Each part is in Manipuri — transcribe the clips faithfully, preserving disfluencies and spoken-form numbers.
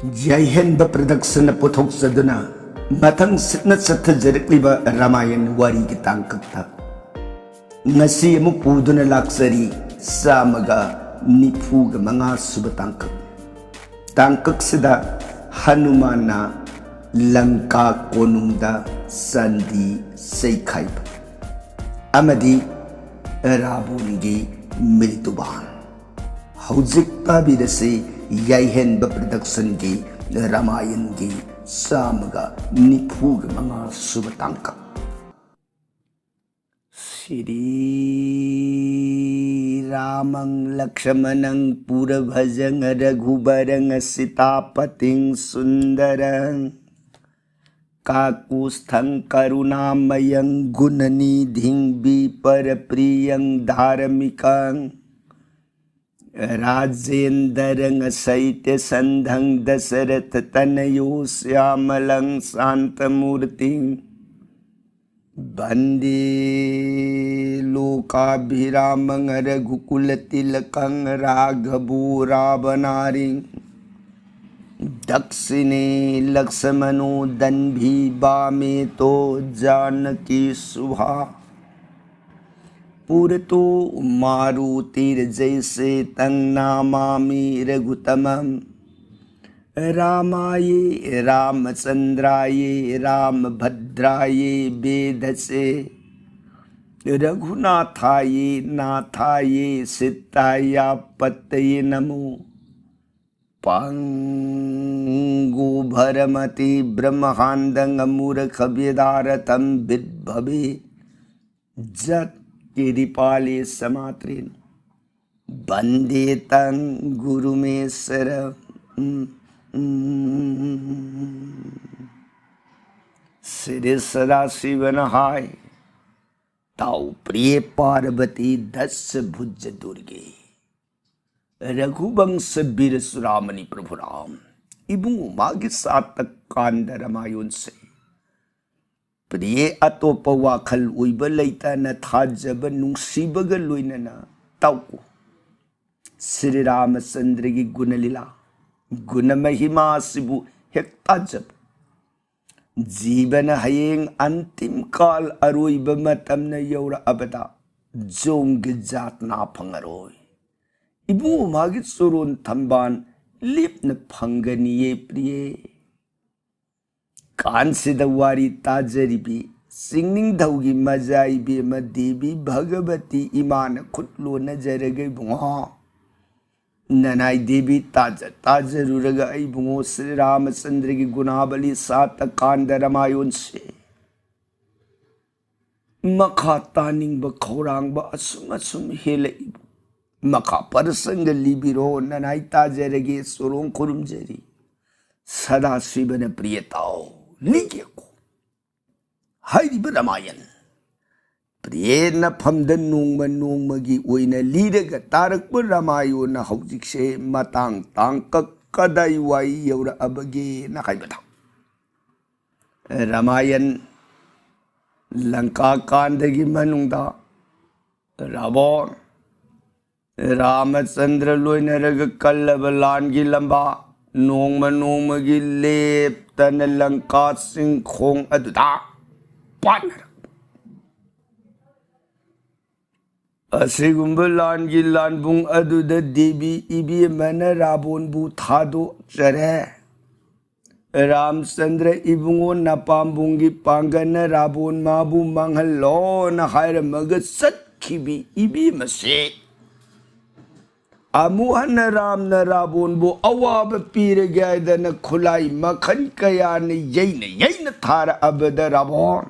ꯌꯥꯏꯍꯦꯟꯕ ꯄ꯭ꯔꯗꯛꯁꯟꯅ ꯄꯨꯊꯣꯛꯆꯗꯨꯅ ꯃꯊꯪ ꯁꯤꯠꯅ ꯆꯠꯊꯖꯔꯛꯂꯤꯕ ꯔꯥꯃꯥꯌꯟ ꯋꯥꯔꯤꯒꯤ ꯇꯥꯡꯀꯛꯇ ꯉꯁꯤ ꯑꯃꯨꯛ ꯄꯨꯗꯨꯅ ꯂꯥꯛꯆꯔꯤ ꯆꯥꯝꯃꯒ ꯅꯤꯐꯨꯒ ꯃꯉꯥ ꯁꯨꯕ ꯇꯥꯡꯀꯛ꯫ ꯇꯥꯡꯀꯛꯁꯤꯗ ꯍꯅꯨꯃꯥꯟꯅ ꯂꯪꯀꯥ ꯀꯣꯅꯨꯡꯗ ꯆꯥꯟꯗꯤ ꯆꯩꯈꯥꯏꯕ ꯑꯃꯗꯤ ꯔꯥꯕꯣꯟꯒꯤ ꯃꯤꯔꯇꯨꯕꯥꯟ꯫ ꯍꯧꯖꯤꯛ ꯇꯥꯕꯤꯔꯁꯤ ꯌꯥꯏꯍꯦꯟꯕ ꯄ꯭ꯔꯗꯛꯁꯟꯒꯤ ꯔꯥꯃꯥꯌꯟꯒꯤ ꯆꯥꯝꯃꯒ ꯅꯤꯐꯨꯒ ꯃꯉꯥ ꯁꯨꯕ ꯇꯥꯡꯀꯛ꯫ श्रीरामं लक्ष्मणं पुरभजं रघुबरं सीतापतिं सुन्दरं काकुत्स्थं करुणामयं गुणनिधिं विप्रप्रियं धार्मिकं राजेन्द्रं सैत्यसन्धं दशरथतनयो श्यामलं शान्तमूर्तिं वन्दे लोकाभिरामं रघुकुलतिलकं राघवो रावणारिं दक्षिणे लक्ष्मणो दन्वी वामे तु जानकी शुभा। पुरतो मारुतिर्यस्य तं नमामि रघुत्तमम्। रामाय रामचन्द्राय रामभद्राय वेधसे रघुनाथाय नाथाय सीतायापतये नमो। पङ्गुभरमति ब्रह्माण्डं मूर्खव्यधारतं विद्भवे जत्किरिपाले समात्रेण वन्दे तं गुरुमीश्वर। श्री सदाशिवन हाय। ताऊ प्रिय पार्वती दश भुज दुर्गे। रघुवंश वीर चूड़ामणि प्रभु राम। ꯏꯕꯨꯡ ꯎꯃꯥꯒꯤ ꯁꯥꯇ ꯀꯥꯟꯗ ꯔꯥꯃꯥꯌꯟꯁꯦ ꯄ꯭ꯔꯤꯌꯦ ꯑꯇꯣꯞꯄ ꯋꯥꯈꯜ ꯑꯣꯏꯕ ꯂꯩꯇꯅ ꯊꯥꯖꯕ ꯅꯨꯡꯁꯤꯕꯒ ꯂꯣꯏꯅꯅ ꯇꯧ꯫ ꯁ꯭ꯔꯤ ꯔꯥꯃꯆꯟꯗ꯭ꯔꯒꯤ ꯒꯨꯅꯂꯤꯂꯥ ꯒꯨꯅ ꯃꯍꯤꯃꯥꯁꯤꯕꯨ ꯍꯦꯛ ꯇꯥꯖꯕ꯫ ꯖꯤꯕꯅ ꯍꯌꯦꯡ ꯑꯟꯇꯤꯝ ꯀꯥꯜ ꯑꯔꯣꯏꯕ ꯃꯇꯝꯅ ꯌꯧꯔꯛꯑꯕꯗ ꯖꯣꯡꯒꯤ ꯖꯥꯠꯅꯥ ꯐꯪꯉꯔꯣꯏ꯫ ꯏꯕꯨꯡꯉꯣ ꯃꯥꯒꯤ ꯆꯣꯔꯣꯟ ꯊꯝꯕꯥꯜ ꯂꯦꯞꯅ ꯐꯪꯒꯅꯤꯌꯦ ꯄ꯭ꯔꯤꯌꯦ꯫ ꯀꯥꯟꯁꯤꯗ ꯋꯥꯔꯤ ꯇꯥꯖꯔꯤꯕꯤ ꯆꯤꯡꯅꯤꯡꯊꯧꯒꯤ ꯃꯖꯥ ꯏꯕꯦꯝꯃ ꯗꯦꯕꯤ ꯚꯒꯕꯇꯤ ꯏꯃꯥꯅ ꯈꯨꯠ ꯂꯣꯟꯅꯖꯔꯒ ꯏꯕꯨꯡꯉꯣ꯫ ꯅꯅꯥꯏ ꯗꯦꯕꯤ ꯇꯥꯖ ꯇꯥꯖꯔꯨꯔꯒ ꯑꯩꯕꯨꯡꯉꯣ ꯁ꯭ꯔꯤ ꯔꯥꯃꯆꯟꯗ꯭ꯔꯒꯤ ꯒꯨꯅꯥꯕꯂꯤ ꯁꯥꯠꯇ ꯀꯥꯟꯗ ꯔꯃꯥꯌꯣꯟꯁꯦ ꯃꯈꯥ ꯇꯥꯅꯤꯡꯕ ꯈꯧꯔꯥꯡꯕ ꯑꯁꯨꯝ ꯑꯁꯨꯝ ꯍꯦꯜꯂꯛꯏꯕ꯫ ꯃꯈꯥ ꯄꯔꯁꯪꯒ ꯂꯤꯕꯤꯔꯣ, ꯅꯅꯥꯏ ꯇꯥꯖꯔꯒꯦ, ꯆꯣꯔꯣꯡ ꯈꯨꯔꯨꯝꯖꯔꯤ꯫ ꯁꯗꯥꯁꯤꯕꯅ ꯄ꯭ꯔꯤꯌ ꯇꯥꯎ, ꯂꯤꯒꯦꯀꯣ꯫ ꯍꯥꯏꯔꯤꯕ ꯔꯃꯥꯌꯟ ꯄ꯭ꯔꯤꯌꯦ ꯅꯐꯝꯗ ꯅꯣꯡꯃ ꯅꯣꯡꯃꯒꯤ ꯑꯣꯏꯅ ꯂꯤꯔꯒ ꯇꯥꯔꯛꯄ ꯔꯃꯥꯌꯣꯟꯅ ꯍꯧꯖꯤꯛꯁꯦ ꯃꯇꯥꯡ ꯇꯥꯡꯀꯛ ꯀꯗꯥꯏ ꯋꯥꯏ ꯌꯧꯔꯛꯑꯕꯒꯦꯅ ꯍꯥꯏꯕꯗ, ꯔꯃꯥꯌꯟ ꯂꯪꯀꯥ ꯀꯥꯟꯗꯒꯤ ꯃꯅꯨꯡꯗ ꯔꯥꯕꯣꯟ, ꯔꯥꯃꯆꯟꯗ꯭ꯔ ꯂꯣꯏꯅꯔꯒ ꯀꯜꯂꯕ ꯂꯥꯟꯒꯤ ꯂꯝꯕꯥ ꯅꯣꯡꯃ ꯅꯣꯡꯃꯒꯤ ꯂꯦꯞꯇꯅ ꯂꯪꯀꯥ ꯆꯤꯡꯈꯣꯡ ꯑꯗꯨꯗ ꯄꯥꯟꯅꯔꯛꯄ꯫ ꯑꯁꯤꯒꯨꯝꯕ ꯂꯥꯟꯒꯤ ꯂꯥꯟꯕꯨꯡ ꯑꯗꯨꯗ ꯗꯦꯕꯤ ꯏꯕꯦꯝꯃꯅ ꯔꯥꯕꯣꯟꯕꯨ ꯊꯥꯗꯣꯛꯆꯔꯦ꯫ ꯔꯥꯝꯆꯟꯗ꯭ꯔ ꯏꯕꯨꯡꯉꯣ ꯅꯄꯥꯝꯕꯣꯝꯒꯤ ꯄꯥꯡꯒꯜꯅ ꯔꯥꯕꯣꯟ ꯃꯥꯕꯨ ꯃꯥꯡꯍꯜꯂꯣꯅ ꯍꯥꯏꯔꯝꯃꯒ ꯆꯠꯈꯤꯕꯤ ꯏꯕꯦꯝꯃꯁꯦ ꯑꯃꯨꯛ ꯍꯟꯅ ꯔꯥꯝꯅ ꯔꯥꯕꯣꯟꯕꯨ ꯑꯋꯥꯕ ꯄꯤꯔꯒꯦ ꯍꯥꯏꯗꯅ ꯈꯨꯠꯂꯥꯏ ꯃꯈꯜ ꯀꯌꯥꯅ ꯌꯩꯅ ꯌꯩꯅ ꯊꯥꯔꯛꯑꯕꯗ ꯔꯥꯕꯣꯟ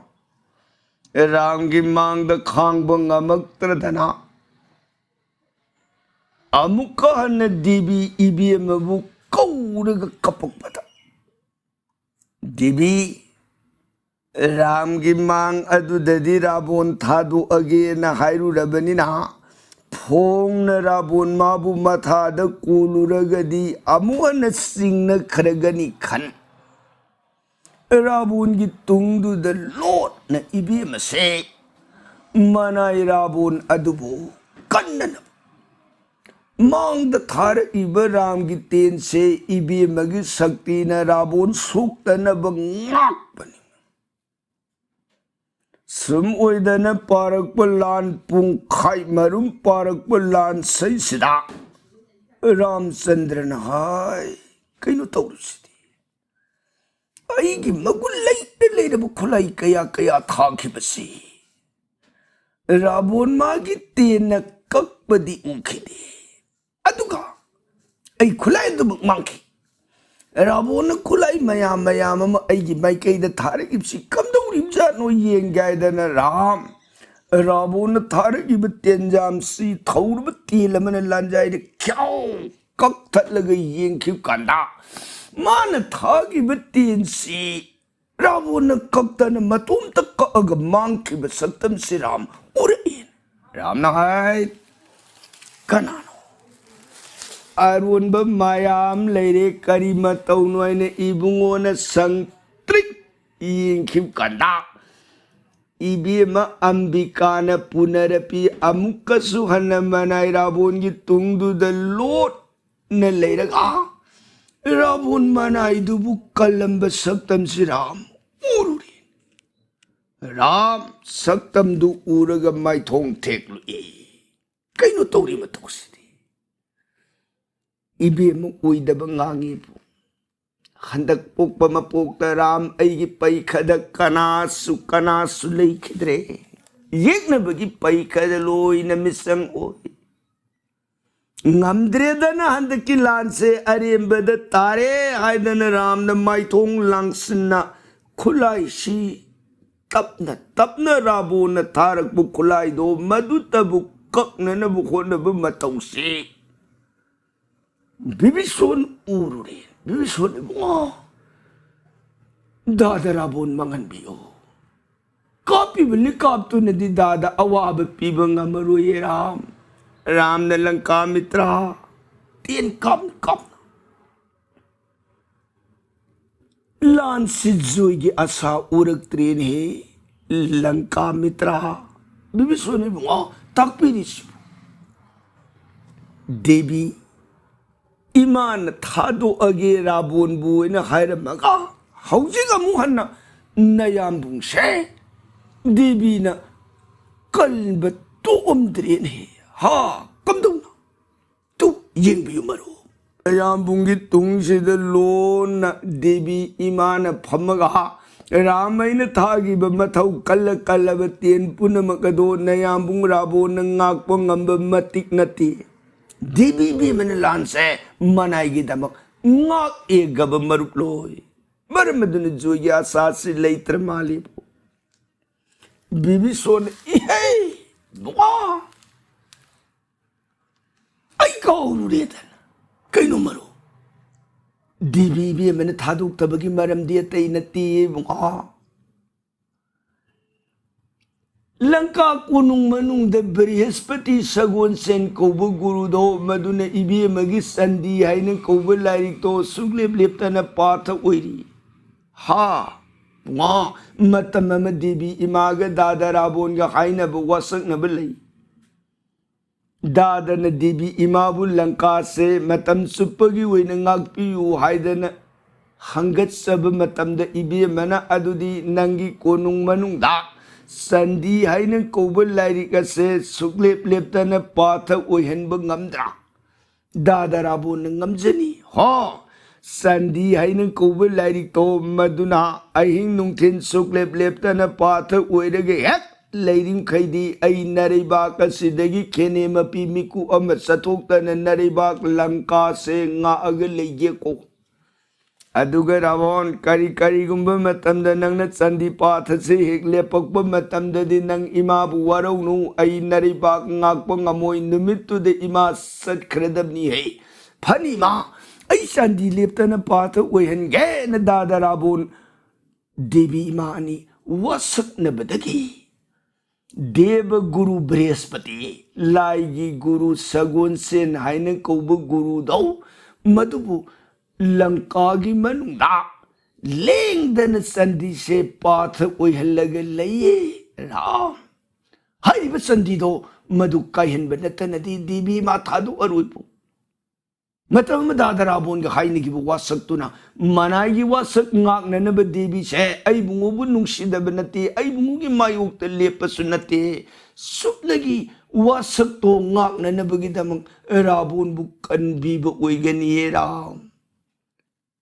ꯔꯥꯝꯒꯤ ꯃꯥꯡꯗ ꯈꯥꯡꯕ ꯉꯝꯃꯛꯇ꯭ꯔꯗꯅ ꯑꯃꯨꯛꯀ ꯍꯟꯅ ꯗꯦꯕꯤ ꯏꯕꯦꯝꯃꯕꯨ ꯀꯧꯔꯒ ꯀꯞꯄꯛꯄꯗ, ꯗꯦꯕꯤ, ꯔꯥꯝꯒꯤ ꯃꯥꯡ ꯑꯗꯨꯗꯗꯤ ꯔꯥꯕꯣꯟ ꯊꯥꯗꯣꯛꯑꯒꯦꯅ ꯍꯥꯏꯔꯨꯔꯕꯅꯤꯅ, ꯐꯣꯡꯅ ꯔꯥꯕꯣꯟ ꯃꯥꯕꯨ ꯃꯊꯥꯗ ꯀꯣꯜꯂꯨꯔꯒꯗꯤ ꯑꯃꯨꯛ ꯍꯟꯅ ꯆꯤꯡꯅꯈ꯭ꯔꯒꯅꯤ ꯈꯟ, ꯔꯥꯕꯣꯟꯒꯤ ꯇꯨꯡꯗꯨꯗ ꯂꯣꯠꯅ ꯏꯕꯦꯝꯃꯁꯦ ꯃꯅꯥꯏ ꯔꯥꯕꯣꯟ ꯑꯗꯨꯕꯨ ꯀꯟꯅ ꯃꯥꯡꯗ ꯊꯥꯔꯛꯏꯕ ꯔꯥꯝꯒꯤ ꯇꯦꯟꯁꯦ ꯏꯕꯦꯝꯃꯒꯤ ꯁꯛꯇꯤꯅ ꯔꯥꯕꯣꯟ ꯁꯣꯛꯇꯅꯕ ꯉꯥꯛꯄꯅꯤ꯫ ꯁꯨꯝ ꯑꯣꯏꯗꯅ ꯄꯥꯔꯛꯄ ꯂꯥꯟ ꯄꯨꯡꯈꯥꯏ ꯃꯔꯨꯝ ꯄꯥꯔꯛꯄ ꯂꯥꯟ ꯁꯩꯁꯤꯗ ꯔꯥꯝꯆꯟꯗ꯭ꯔꯅ ꯍꯥꯏ, "ꯀꯩꯅꯣ ꯇꯧꯔꯤꯁꯤꯗꯤ? ꯑꯩꯒꯤ ꯃꯒꯨꯟ ꯂꯩꯇ ꯂꯩꯔꯕ ꯈꯨꯠꯂꯥꯏ ꯀꯌꯥ ꯀꯌꯥ ꯊꯥꯈꯤꯕꯁꯤ ꯔꯥꯕꯣꯟ ꯃꯥꯒꯤ ꯇꯦꯟꯅ ꯀꯛꯄꯗꯤ ꯎꯈꯤꯗꯦ, ꯑꯗꯨꯒ ꯑꯩ ꯈꯨꯠꯂꯥꯏ ꯑꯗꯨꯃꯛ ꯃꯥꯡꯈꯤ꯫ ꯔꯥꯕꯣꯟꯅ ꯈꯨꯠꯂꯥꯏ ꯃꯌꯥꯝ ꯃꯌꯥꯝ ꯑꯃ ꯑꯩꯒꯤ ꯃꯥꯏꯀꯩꯗ ꯊꯥꯔꯛꯏꯕꯁꯤ ꯀꯝꯗꯧꯔꯤꯕꯖꯥꯠꯅꯣ ꯌꯦꯡꯒꯦ" ꯍꯥꯏꯗꯅ ꯔꯥꯝ ꯔꯥꯕꯣꯟꯅ ꯊꯥꯔꯛꯏꯕ ꯇꯦꯟꯖꯥꯝꯁꯤ ꯊꯧꯔꯕ ꯇꯦꯟ ꯑꯃꯅ ꯂꯥꯟꯖꯥꯏꯗ ꯈ꯭ꯌꯥꯎ ꯀꯛꯊꯠꯂꯒ ꯌꯦꯡꯈꯤꯕ ꯀꯥꯟꯗ, ꯃꯥꯅ ꯊꯥꯈꯤꯕ ꯇꯦꯟꯁꯤ ꯔꯥꯕꯣꯟꯅ ꯀꯛꯇꯅ ꯃꯇꯣꯝꯇ ꯀꯛꯑꯒ ꯃꯥꯡꯈꯤꯕ ꯁꯛꯇꯝꯁꯤ ꯔꯥꯝ ꯎꯔꯛꯏ꯫ ꯔꯥꯝꯅ ꯍꯥꯏ, "ꯀꯅꯥꯅꯣ? ꯑꯔꯣꯟꯕ ꯃꯌꯥꯝ ꯂꯩꯔꯦ, ꯀꯔꯤ ꯃꯇꯧꯅꯣ?" ꯍꯥꯏꯅ ꯏꯕꯨꯡꯉꯣꯅ ꯁꯪꯇ꯭ꯔꯤꯛ ꯌꯦꯡꯈꯤꯕ ꯀꯥꯟꯗ, ꯏꯕꯦꯝꯃ ꯑꯝꯕꯤꯀꯥꯅ ꯄꯨꯅꯔꯄꯤ ꯑꯃꯨꯛꯀꯁꯨ ꯍꯟꯅ ꯃꯅꯥꯏ ꯔꯥꯕꯣꯟꯒꯤ ꯇꯨꯡꯗꯨꯗ ꯂꯣꯠꯅ ꯂꯩꯔꯒ ꯔꯥꯕꯣꯟ ꯃꯅꯥꯏꯗꯨꯕꯨ ꯀꯜꯂꯝꯕ ꯁꯛꯇꯝꯁꯤ ꯔꯥꯝ ꯎꯔꯨꯔꯦ꯫ ꯔꯥꯝ ꯁꯛꯇꯝꯗꯨ ꯎꯔꯒ ꯃꯥꯏꯊꯣꯡ ꯊꯦꯛꯂꯨꯏ꯫ "ꯀꯩꯅꯣ ꯇꯧꯔꯤ ꯃꯇꯧꯁꯤꯗꯤ?" ꯏꯕꯦꯝꯃ ꯑꯣꯏꯗꯕ ꯉꯥꯡꯉꯤꯕꯨ꯫ ꯍꯟꯗꯛ ꯄꯣꯛꯄ ꯃꯄꯣꯛꯇ ꯔꯥꯝ ꯑꯩꯒꯤ ꯄꯩꯈꯗ ꯀꯅꯥꯁꯨ ꯀꯅꯥꯁꯨ ꯂꯩꯈꯤꯗ꯭ꯔꯦ꯫ ꯌꯦꯛꯅꯕꯒꯤ ꯄꯩꯈꯗ ꯂꯣꯏꯅ ꯃꯤꯆꯪ ꯑꯣꯏ꯫ ꯉꯝꯗ꯭ꯔꯦꯗꯅ ꯍꯟꯗꯛꯀꯤ ꯂꯥꯟꯁꯦ ꯑꯔꯦꯝꯕꯗ ꯇꯥꯔꯦ ꯍꯥꯏꯗꯅ ꯔꯥꯝꯅ ꯃꯥꯏꯊꯣꯡ ꯂꯥꯡꯁꯤꯟꯅ ꯈꯨꯠꯂꯥꯏꯁꯤ ꯇꯞꯅ ꯇꯞꯅ ꯔꯥꯕꯣꯟꯅ ꯊꯥꯔꯛꯄ ꯈꯨꯠꯂꯥꯏꯗꯣ ꯃꯗꯨꯇꯕꯨ ꯀꯛꯅꯅꯕ ꯍꯣꯠꯅꯕ ꯃꯇꯧꯁꯤ ꯕꯤꯕꯤꯁꯣꯟ ꯎꯔꯨꯔꯦ꯫ ꯕꯤꯕꯤꯁꯣꯟ, "ꯏꯕꯨꯡꯉꯣ, ꯗꯥꯗ ꯔꯥꯕꯣꯟ ꯃꯥꯡꯍꯟꯕꯤꯌꯣ꯫ ꯀꯥꯞꯄꯤꯕ ꯂꯤꯛꯀꯥꯞꯇꯨꯅꯗꯤ ꯗꯥꯗ ꯑꯋꯥꯕ ꯄꯤꯕ ꯉꯝꯃꯔꯣꯏꯌꯦ ꯔꯥꯝ꯫" ꯔꯥꯝꯅ ꯂꯪꯀꯥ ꯃꯤꯇ꯭ꯔ ꯇꯦꯟ ꯀꯥꯞꯅ ꯀꯥꯞꯅ ꯂꯥꯟ ꯁꯤꯖꯣꯏꯒꯤ ꯑꯁꯥ ꯎꯔꯛꯇ꯭ꯔꯦꯅꯦꯍꯦ꯫ ꯂꯪꯀꯥ ꯃꯤꯇ꯭ꯔ, ꯕꯤꯕꯤꯁꯣꯟ ꯏꯕꯨꯡꯉꯣ, ꯇꯥꯛꯄꯤꯔꯤꯁꯤꯕꯨ? ꯗꯦꯕꯤ, ꯏꯃꯥꯅ ꯊꯥꯗꯣꯛꯑꯒꯦ ꯔꯥꯕꯣꯟꯕꯨ ꯍꯥꯏꯅ ꯍꯥꯏꯔꯝꯃꯒ, ꯍꯧꯖꯤꯛ ꯑꯃꯨꯛ ꯍꯟꯅ ꯅꯌꯥꯝꯕꯨꯡꯁꯦ ꯗꯦꯕꯤꯅ ꯀꯟꯕ ꯇꯣꯛꯑꯝꯗ꯭ꯔꯦꯅꯦ꯫ ꯍꯥ, ꯀꯝꯗꯧꯅ? ꯇꯨ, ꯌꯦꯡꯕꯤꯌꯨ ꯃꯔꯨꯞ꯫ ꯅꯌꯥꯝꯕꯨꯡꯒꯤ ꯇꯨꯡꯁꯤꯗ ꯂꯣꯟꯅ ꯗꯦꯕꯤ ꯏꯃꯥꯅ ꯐꯝꯃꯒ, ꯔꯥꯃꯩꯅ ꯊꯥꯈꯤꯕ ꯃꯊꯧ ꯀꯜꯂ ꯀꯜꯂꯕ ꯇꯦꯟ ꯄꯨꯝꯅꯃꯛ ꯑꯗꯣ ꯅꯌꯥꯝꯕꯨꯡ ꯔꯥꯕꯣꯟꯅ ꯉꯥꯛꯄ ꯉꯝꯕ ꯃꯇꯤꯛ ꯅꯠꯇꯦ꯫ ꯗꯦꯕꯤ ꯕꯦꯝꯃꯅ ꯂꯥꯟꯁꯦ ꯃꯅꯥꯏꯒꯤꯗꯃꯛ ꯉꯥꯛ ꯑꯦꯒꯕ ꯃꯔꯨꯞ ꯂꯣꯏ꯫ ꯃꯔꯝ ꯑꯗꯨꯅ ꯖꯣꯏꯒꯤ ꯑꯁꯥꯁꯤ ꯂꯩꯇ꯭ꯔ ꯃꯥꯜꯂꯤꯕꯨ꯫ ꯕꯤꯕꯤꯁꯣꯟꯅ, "ꯏꯍꯩ, ꯕꯨꯡꯉꯣ, ꯑꯩ ꯀꯥꯎꯔꯨꯔꯦꯗꯅ꯫ ꯀꯩꯅꯣ ꯃꯔꯨꯞ? ꯗꯦꯕꯤ ꯏꯕꯦꯝꯃꯅ ꯊꯥꯗꯣꯛꯇꯕꯒꯤ ꯃꯔꯝꯗꯤ ꯑꯇꯩ ꯅꯠꯇꯦ ꯏꯕꯨꯡꯉꯣ꯫ ꯂꯪꯀꯥ ꯀꯣꯅꯨꯡ ꯃꯅꯨꯡꯗ ꯕ꯭ꯔꯤꯍꯁꯄꯇꯤ ꯁꯒꯣꯜꯁꯦꯟ ꯀꯧꯕ ꯒꯨꯔꯨꯗꯣ, ꯃꯗꯨꯅ ꯏꯕꯦꯝꯃꯒꯤ ꯆꯟꯗꯤ ꯍꯥꯏꯅ ꯀꯧꯕ ꯂꯥꯏꯔꯤꯛꯇꯣ ꯁꯨꯡꯂꯦꯞ ꯂꯦꯞꯇꯅ ꯄꯥꯊ ꯑꯣꯏꯔꯤ꯫ ꯍꯥ, ꯕꯨꯡꯉꯣ, ꯃꯇꯝ ꯑꯃ ꯗꯦꯕꯤ ꯏꯃꯥꯒ ꯗꯥꯗꯥ ꯔꯥꯕꯣꯟꯒ ꯍꯥꯏꯅꯕ ꯋꯥꯁꯛꯅꯕ ꯂꯩ꯫ ꯗꯥꯗꯥꯅ ꯗꯦꯕꯤ ꯏꯃꯥꯕꯨ ꯂꯪꯀꯥꯁꯦ ꯃꯇꯝ ꯆꯨꯞꯄꯒꯤ ꯑꯣꯏꯅ ꯉꯥꯛꯄꯤꯌꯨ ꯍꯥꯏꯗꯅ ꯍꯪꯒꯠꯆꯕ ꯃꯇꯝꯗ ꯏꯕꯦꯝꯃꯅ ꯑꯗꯨꯗꯤ ꯅꯪꯒꯤ ꯀꯣꯅꯨꯡ ꯃꯅꯨꯡꯗ ꯆꯟꯗꯤ ꯍꯥꯏꯅ ꯀꯧꯕ ꯂꯥꯏꯔꯤꯛ ꯑꯁꯦ ꯁꯨꯛꯂꯦꯞ ꯂꯦꯞꯇꯅ ꯄꯥꯊ ꯑꯣꯏꯍꯟꯕ ꯉꯝꯗ꯭ꯔꯥ?" ꯗꯥꯗꯥ ꯔꯥꯕꯣꯟꯅ ꯉꯝꯖꯅꯤ꯫ ꯍꯣ, ꯆꯟꯗꯤ ꯍꯥꯏꯅ ꯀꯧꯕ ꯂꯥꯏꯔꯤꯛꯇꯣ ꯃꯗꯨꯅ ꯑꯍꯤꯡ ꯅꯨꯡꯊꯤꯜ ꯁꯨꯛꯂꯦꯞ ꯂꯦꯞꯇꯅ ꯄꯥꯊ ꯑꯣꯏꯔꯒ ꯍꯦꯛ ꯂꯩꯔꯤꯡꯈꯩꯗꯤ ꯑꯩ ꯅꯔꯩꯕꯥꯛ ꯑꯁꯤꯗꯒꯤ ꯈꯦꯅꯦ ꯃꯄꯤ ꯃꯤꯀꯨ ꯑꯃ ꯆꯠꯊꯣꯛꯇꯅ ꯅꯔꯩꯕꯥꯛ ꯂꯪꯀꯥꯁꯦ ꯉꯥꯛꯑꯒ ꯂꯩꯒꯦꯀꯣ꯫ ꯑꯗꯨꯒ ꯔꯥꯕꯣꯟ, ꯀꯔꯤ ꯀꯔꯤꯒꯨꯝꯕ ꯃꯇꯝꯗ ꯅꯪꯅ ꯆꯥꯟꯗꯤ ꯄꯥꯊꯁꯤ ꯍꯦꯛ ꯂꯦꯞꯄꯛꯄ ꯃꯇꯝꯗꯗꯤ ꯅꯪ ꯏꯃꯥꯕꯨ ꯋꯥꯔꯧꯅꯨ, ꯑꯩ ꯅꯔꯩꯕꯥꯛ ꯉꯥꯛꯄ ꯉꯝꯃꯣꯏ, ꯅꯨꯃꯤꯠꯇꯨꯗ ꯏꯃꯥ ꯆꯠꯈ꯭ꯔꯗꯕꯅꯤ ꯍꯦ꯫ ꯐꯅꯤ ꯏꯃꯥ, ꯑꯩ ꯆꯥꯟꯗꯤ ꯂꯦꯞꯇꯅ ꯄꯥꯊ ꯑꯣꯏꯍꯟꯒꯦꯅ ꯗꯥꯗꯥ ꯔꯥꯕꯣꯟ ꯗꯦꯕꯤ ꯏꯃꯥ ꯑꯅꯤ ꯋꯥꯁꯛꯅꯕꯗꯒꯤ ꯗꯦꯕ ꯒꯨꯔꯨ ꯕ꯭ꯔꯦꯍꯁꯄꯇꯤ, ꯂꯥꯏꯒꯤ ꯒꯨꯔꯨ ꯁꯒꯣꯟꯁꯦꯟ ꯍꯥꯏꯅ ꯀꯧꯕ ꯒꯨꯔꯨꯗꯧ, ꯃꯗꯨꯕꯨ ꯂꯪꯀꯥꯒꯤ ꯃꯅꯨꯡꯗ ꯂꯦꯡꯗꯅ ꯆꯟꯗꯤꯁꯦ ꯄꯥꯊ ꯑꯣꯏꯍꯜꯂꯒ ꯂꯩꯌꯦ ꯔꯥꯝ꯫ ꯍꯥꯏꯔꯤꯕ ꯆꯟꯗꯤꯗꯣ ꯃꯗꯨ ꯀꯥꯏꯍꯟꯕ ꯅꯠꯇꯅꯗꯤ ꯗꯦꯕꯤ ꯏꯃꯥ ꯊꯥꯗꯣꯛꯑꯔꯣꯏꯕꯨ꯫ ꯃꯇꯝ ꯑꯃꯗ ꯔꯥꯕꯣꯟꯒ ꯍꯥꯏꯅꯈꯤꯕ ꯋꯥꯁꯛꯇꯨꯅ, ꯃꯅꯥꯏꯒꯤ ꯋꯥꯁꯛ ꯉꯥꯛꯅꯅꯕ ꯗꯦꯕꯤꯁꯦ ꯑꯩꯕꯨꯡꯉꯣꯕꯨ ꯅꯨꯡꯁꯤꯗꯕ ꯅꯠꯇꯦ, ꯑꯩꯕꯨꯡꯉꯣꯒꯤ ꯃꯥꯌꯣꯛꯇ ꯂꯦꯞꯄꯁꯨ ꯅꯠꯇꯦ, ꯁꯨꯞꯅꯒꯤ ꯋꯥꯁꯛꯇꯣ ꯉꯥꯛꯅꯅꯕꯒꯤꯗꯃꯛ ꯔꯥꯕꯣꯟꯕꯨ ꯀꯟꯕꯤꯕ ꯑꯣꯏꯒꯅꯤꯌꯦ ꯔꯥꯝ꯫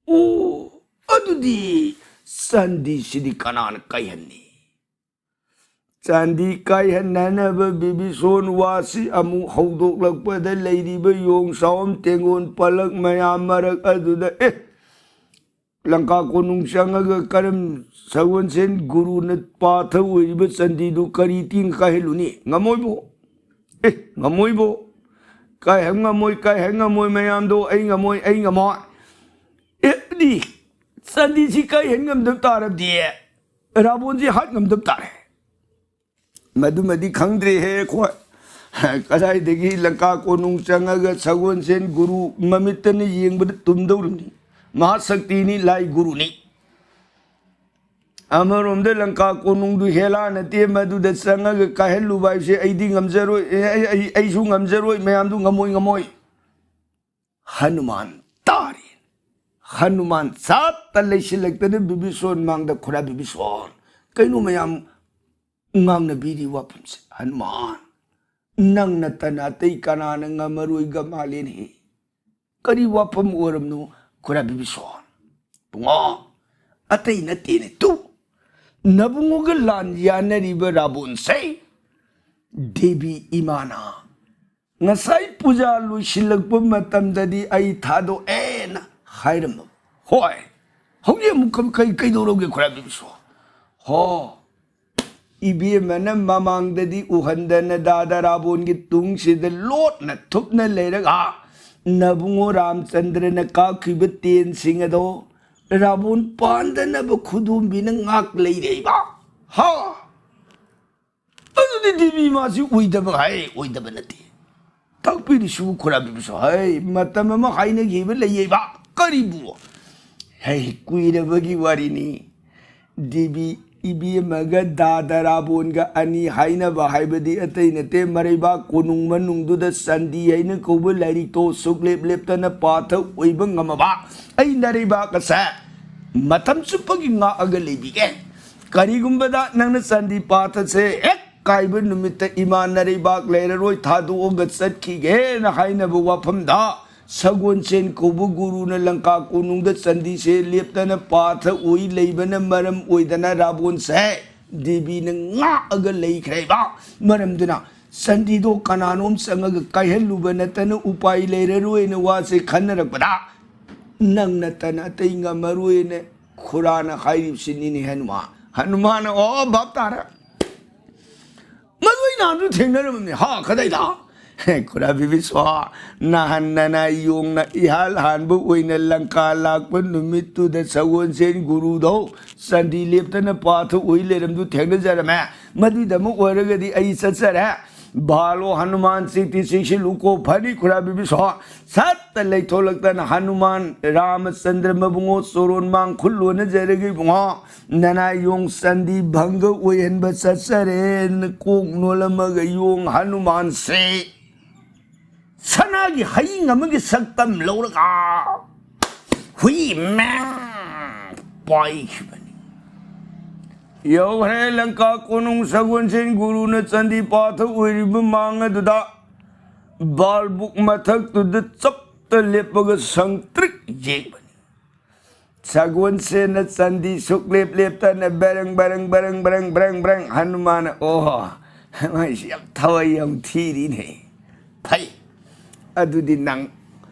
ꯑꯣ, ꯑꯗꯨꯗꯤ ꯆꯥꯟꯗꯤꯁꯤꯗꯤ ꯀꯅꯥꯅ ꯀꯥꯏꯍꯟꯅꯤ? ꯆꯥꯟꯗꯤ ꯀꯥꯏꯍꯟꯅꯅꯕ ꯕꯤꯕꯤꯁꯣꯟ ꯋꯥꯁꯤ ꯑꯃꯨꯛ ꯍꯧꯗꯣꯛꯂꯛꯄꯗ, ꯂꯩꯔꯤꯕ ꯌꯣꯡ ꯁꯥꯎꯝ ꯇꯦꯡꯒꯣꯟ ꯄꯂꯛ ꯃꯌꯥꯝ ꯃꯔꯛ ꯑꯗꯨꯗ, ꯑꯦ, ꯂꯪꯀꯥ ꯀꯣꯅꯨꯡ ꯆꯪꯉꯒ ꯀꯔꯝ ꯁꯒꯣꯜꯁꯦꯟ ꯒꯨꯔꯨꯅ ꯄꯥꯊ ꯑꯣꯏꯔꯤꯕ ꯆꯥꯟꯗꯤꯗꯨ ꯀꯔꯤ ꯇꯤꯡ ꯀꯥꯏꯍꯜꯂꯨꯅꯤ? ꯉꯝꯃꯣꯏꯕꯣ꯫ ꯑꯦ, ꯉꯝꯃꯣꯏꯕꯣ꯫ ꯀꯥꯏꯍꯟ ꯉꯝꯃꯣꯏ, ꯀꯥꯏꯍꯟ ꯉꯝꯃꯣꯏ ꯃꯌꯥꯝꯗꯣ, ꯑꯩ ꯉꯝꯃꯣꯏ, ꯑꯩ ꯉꯝꯃꯣꯏ꯫ ꯑꯦ, ꯑꯗꯨꯗꯤ ꯆꯥꯟꯗꯤꯁꯤ ꯀꯥꯏꯍꯟ ꯉꯝꯗꯕ ꯇꯥꯔꯕꯗꯤ ꯔꯥꯕꯣꯟꯁꯤ ꯍꯥꯠ ꯉꯝꯗꯕ ꯇꯥꯔꯦ꯫ ꯃꯗꯨꯃꯗꯤ ꯈꯪꯗ꯭ꯔꯦꯍꯦ ꯑꯩꯈꯣꯏ꯫ ꯀꯗꯥꯏꯗꯒꯤ ꯂꯪꯀꯥ ꯀꯣꯅꯨꯡ ꯆꯪꯉꯒ ꯁꯒꯣꯜꯁꯦꯟ ꯒꯨꯔꯨ ꯃꯃꯤꯠꯇꯅ ꯌꯦꯡꯕꯗ ꯇꯨꯝꯗꯧꯔꯤꯕꯅꯤ꯫ ꯃꯍꯥꯁꯛꯇꯤꯅꯤ, ꯂꯥꯏ ꯒꯨꯔꯨꯅꯤ꯫ ꯑꯃꯔꯣꯝꯗ ꯂꯪꯀꯥ ꯀꯣꯅꯨꯡꯗꯨ ꯍꯦꯂꯥ ꯅꯠꯇꯦ, ꯃꯗꯨꯗ ꯆꯪꯉꯒ ꯀꯥꯏꯍꯜꯂꯨꯕ ꯍꯥꯏꯕꯁꯦ ꯑꯩꯗꯤ ꯉꯝꯖꯔꯣꯏ, ꯑꯦ, ꯑꯩ, ꯑꯩ, ꯑꯩꯁꯨ ꯉꯝꯖꯔꯣꯏ, ꯃꯌꯥꯝꯗꯨ ꯉꯝꯃꯣꯏ, ꯉꯝꯃꯣꯏ꯫ ꯍꯅꯨꯃꯥꯟ ꯇꯥꯔꯦ꯫ ꯍꯅꯨꯃꯥꯟ ꯆꯥꯠꯇ ꯂꯩꯁꯤꯜꯂꯛꯇꯅ ꯕꯤꯕꯤꯁꯣꯟ ꯃꯥꯡꯗ, "ꯈꯨꯔꯥ ꯕꯤꯕꯤꯁꯣꯟ, ꯀꯩꯅꯣ ꯃꯌꯥꯝ ꯉꯥꯡꯅꯕꯤꯔꯤ ꯋꯥꯐꯝꯁꯦ? ꯍꯅꯨꯃꯥꯟ, ꯅꯪ ꯅꯠꯇꯅ ꯑꯇꯩ ꯀꯅꯥꯅ ꯉꯝꯃꯔꯣꯏꯒ ꯃꯥꯜꯂꯦꯅꯦ꯫ ꯀꯔꯤ ꯋꯥꯐꯝ ꯑꯣꯏꯔꯕꯅꯣ, ꯈꯨꯔꯥ ꯕꯤꯕꯤꯁꯣꯟ?" "ꯕꯨꯡꯉꯣ, ꯑꯇꯩ ꯅꯠꯇꯦꯅꯦ ꯇꯨ, ꯅꯕꯨꯡꯉꯣꯒ ꯂꯥꯟ ꯌꯥꯅꯔꯤꯕ ꯔꯥꯕꯣꯟꯁꯦ ꯗꯦꯕꯤ ꯏꯃꯥꯅ ꯉꯁꯥꯏ ꯄꯨꯖꯥ ꯂꯣꯏꯁꯤꯜꯂꯛꯄ ꯃꯇꯝꯗꯗꯤ ꯑꯩ ꯊꯥꯗꯣꯛꯑꯦꯅ ꯍꯥꯏꯔꯝꯃꯕ꯫ ꯍꯣꯏ, ꯍꯧꯖꯤꯛ ꯑꯃꯨꯛ ꯀ-, ꯀꯩ-, ꯀꯩꯗꯧꯔꯒꯦ ꯈꯨꯔꯥ ꯕꯤꯕꯤꯁꯣꯟ? ꯍꯣ, ꯏꯕꯦꯝꯃꯅ ꯃꯃꯥꯡꯗꯗꯤ ꯎꯍꯟꯗꯅ ꯗꯥꯗꯥ ꯔꯥꯕꯣꯟꯒꯤ ꯇꯨꯡꯁꯤꯗ ꯂꯣꯠꯅ ꯊꯨꯞꯅ ꯂꯩꯔꯒ ꯅꯕꯨꯡꯉꯣ ꯔꯥꯝꯆꯟꯗ꯭ꯔꯅ ꯀꯥꯞꯈꯤꯕ ꯇꯦꯟꯁꯤꯡ ꯑꯗꯣ ꯔꯥꯕꯣꯟ ꯄꯥꯟꯗꯅꯕ ꯈꯨꯗꯣꯝꯕꯤꯅ ꯉꯥꯛ ꯂꯩꯔꯦꯕ꯫ ꯍꯥ? ꯑꯗꯨꯗꯤ ꯗꯦꯕꯤ ꯃꯥꯁꯤ ꯑꯣꯏꯗꯕ ꯍꯥꯏ, ꯑꯣꯏꯗꯕ ꯅꯠꯇꯦ꯫ ꯇꯥꯛꯄꯤꯔꯤꯁꯤꯕꯨ ꯈꯨꯔꯥ ꯕꯤꯕꯤꯁꯣꯟ ꯍꯥꯏ, ꯃꯇꯝ ꯑꯃ ꯍꯥꯏꯅꯈꯤꯕ ꯂꯩꯌꯦꯕ꯫ ꯀꯔꯤꯕꯨ? ꯍꯩ, ꯀꯨꯏꯔꯕꯒꯤ ꯋꯥꯔꯤꯅꯤ꯫ ꯗꯦꯕꯤ ꯏꯕꯦꯝꯃꯒ ꯗꯥꯗꯥ ꯔꯥꯕꯣꯟꯒ ꯑꯅꯤ ꯍꯥꯏꯅꯕ ꯍꯥꯏꯕꯗꯤ ꯑꯇꯩ ꯅꯠꯇꯦ, ꯃꯔꯩꯕꯥꯛ ꯀꯣꯅꯨꯡ ꯃꯅꯨꯡꯗꯨꯗ ꯆꯟꯗꯤ ꯍꯥꯏꯅ ꯀꯧꯕ ꯂꯥꯏꯔꯤꯛꯇꯣ ꯁꯨꯛꯂꯦꯞ ꯂꯦꯞꯇꯅ ꯄꯥꯊ ꯑꯣꯏꯕ ꯉꯝꯃꯕ ꯑꯩ ꯅꯔꯩꯕꯥꯛ ꯑꯁꯦ ꯃꯇꯝ ꯆꯨꯞꯄꯒꯤ ꯉꯥꯛꯑꯒ ꯂꯩꯕꯤꯒꯦ꯫ ꯀꯔꯤꯒꯨꯝꯕꯗ ꯅꯪꯅ ꯆꯟꯗꯤ ꯄꯥꯊꯁꯦ ꯍꯦꯛ ꯀꯥꯏꯕ ꯅꯨꯃꯤꯠꯇ ꯏꯃꯥ ꯅꯔꯩꯕꯥꯛ ꯂꯩꯔꯔꯣꯏ, ꯊꯥꯗꯣꯛꯑꯒ ꯆꯠꯈꯤꯒꯦꯅ ꯍꯥꯏꯅꯕ ꯋꯥꯐꯝꯗ ꯁꯒꯣꯜꯁꯦꯟ ꯀꯧꯕ ꯒꯨꯔꯨꯅ ꯂꯪꯀꯥ ꯀꯣꯅꯨꯡꯗ ꯆꯟꯗꯤꯁꯦ ꯂꯦꯞꯇꯅ ꯄꯥꯊ ꯑꯣꯏ ꯂꯩꯕꯅ ꯃꯔꯝ ꯑꯣꯏꯗꯅ ꯔꯥꯕꯣꯟꯁꯦ ꯗꯦꯕꯤꯅ ꯉꯥꯛꯑꯒ ꯂꯩꯈ꯭ꯔꯦꯕ꯫ ꯃꯔꯝꯗꯨꯅ ꯆꯟꯗꯤꯗꯣ ꯀꯅꯥꯅꯣꯝ ꯆꯪꯉꯒ ꯀꯥꯏꯍꯜꯂꯨꯕ ꯅꯠꯇꯅ ꯎꯄꯥꯏ ꯂꯩꯔꯔꯣꯏꯅ ꯋꯥꯁꯦ ꯈꯟꯅꯔꯛꯄꯗ ꯅꯪ ꯅꯠꯇꯅ ꯑꯇꯩ ꯉꯝꯃꯔꯣꯏꯅ ꯈꯨꯔꯥꯅ ꯍꯥꯏꯔꯤꯕꯁꯤꯅꯤꯅꯦ ꯍꯅꯨꯃꯥꯟ꯫ ꯍꯅꯨꯃꯥꯟꯅ, "ꯑꯣ, ꯚꯥꯞ ꯇꯥꯔꯦ꯫ ꯃꯗꯨ ꯑꯩ ꯅꯍꯥꯟꯁꯨ ꯊꯦꯡꯅꯔꯝꯕꯅꯤ꯫ ꯍꯥ, ꯀꯗꯥꯏꯗ?" "ꯍꯦ, ꯈꯨꯔꯥ ꯕꯤꯕꯤꯁ꯭ꯋꯥ, ꯅꯍꯥꯟ ꯅꯅꯥꯏ ꯌꯣꯡꯅ ꯏꯍꯥꯟ ꯍꯥꯟꯕ ꯑꯣꯏꯅ ꯂꯪꯀꯥ ꯂꯥꯛꯄ ꯅꯨꯃꯤꯠꯇꯨꯗ ꯁꯒꯣꯜꯁꯦꯟ ꯒꯨꯔꯨꯗꯣ ꯆꯟꯗꯤ ꯂꯦꯞꯇꯅ ꯄꯥꯊ ꯑꯣꯏ ꯂꯩꯔꯝꯗꯨ ꯊꯦꯡꯅꯖꯔꯝꯃꯦ꯫ ꯃꯗꯨꯏꯗꯃꯛ ꯑꯣꯏꯔꯒꯗꯤ ꯑꯩ ꯆꯠꯆꯔꯦ꯫ ꯚꯥꯂꯣ ꯍꯅꯨꯃꯥꯟ, ꯆꯤꯛꯇꯤ ꯆꯤꯛꯁꯤꯜꯂꯨꯀꯣ, ꯐꯅꯤ ꯈꯨꯔꯥ ꯕꯤꯕꯤꯁ꯭ꯋꯥ꯫" ꯁꯠꯇ ꯂꯩꯊꯣꯛꯂꯛꯇꯅ ꯍꯅꯨꯃꯥꯟ, "ꯔꯥꯃꯆꯟꯗ꯭ꯔ ꯃꯕꯨꯡꯉꯣ, ꯆꯣꯔꯣꯟ ꯃꯥꯡ ꯈꯨꯠ ꯂꯣꯟꯅꯖꯔꯒꯦ ꯏꯕꯨꯡꯉꯣ꯫ ꯅꯅꯥꯏ ꯌꯣꯡ ꯆꯟꯗꯤ ꯚꯪꯒ ꯑꯣꯏꯍꯟꯕ ꯆꯠꯆꯔꯦꯅ" ꯀꯣꯛ ꯅꯣꯜꯂꯝꯃꯒ ꯌꯣꯡ ꯍꯅꯨꯃꯥꯟꯁꯦ ꯁꯅꯥꯒꯤ ꯍꯌꯤꯡ ꯑꯃꯒꯤ ꯁꯛꯇꯝ ꯂꯧꯔꯒ ꯍꯨꯏ ꯃꯦꯡ ꯄꯥꯏꯈꯤꯕꯅꯤ꯫ ꯌꯧꯈ꯭ꯔꯦ ꯂꯪꯀꯥ ꯀꯣꯅꯨꯡ ꯁꯒꯣꯜꯁꯦꯟ ꯒꯨꯔꯨꯅ ꯆꯟꯗꯤ ꯄꯥꯊ ꯑꯣꯏꯔꯤꯕ ꯃꯥꯡ ꯑꯗꯨꯗ꯫ ꯕꯥꯜꯕꯨꯛ ꯃꯊꯛꯇꯨꯗ ꯆꯞꯇ ꯂꯦꯞꯄꯒ ꯁꯪꯇ꯭ꯔꯤꯛ ꯌꯦꯡꯕꯅꯤ꯫ ꯁꯒꯣꯜꯁꯦꯟꯅ ꯆꯟꯗꯤ ꯁꯨꯛꯂꯦꯞ ꯂꯦꯞꯇꯅ ꯕꯔꯪ ꯕꯔꯪ ꯕꯔꯪ ꯕꯔꯪ ꯕꯔꯪ ꯕꯔꯪ꯫ ꯍꯅꯨꯃꯥꯟꯅ, "ꯑꯣꯍꯣ, ꯃꯥꯏꯁꯤ ꯌꯥꯝ ꯊꯋꯥꯏ ꯌꯥꯝ ꯊꯤꯔꯤꯅꯦ꯫ ꯐꯩ, ꯑꯗꯨꯗꯤ ꯅꯪ,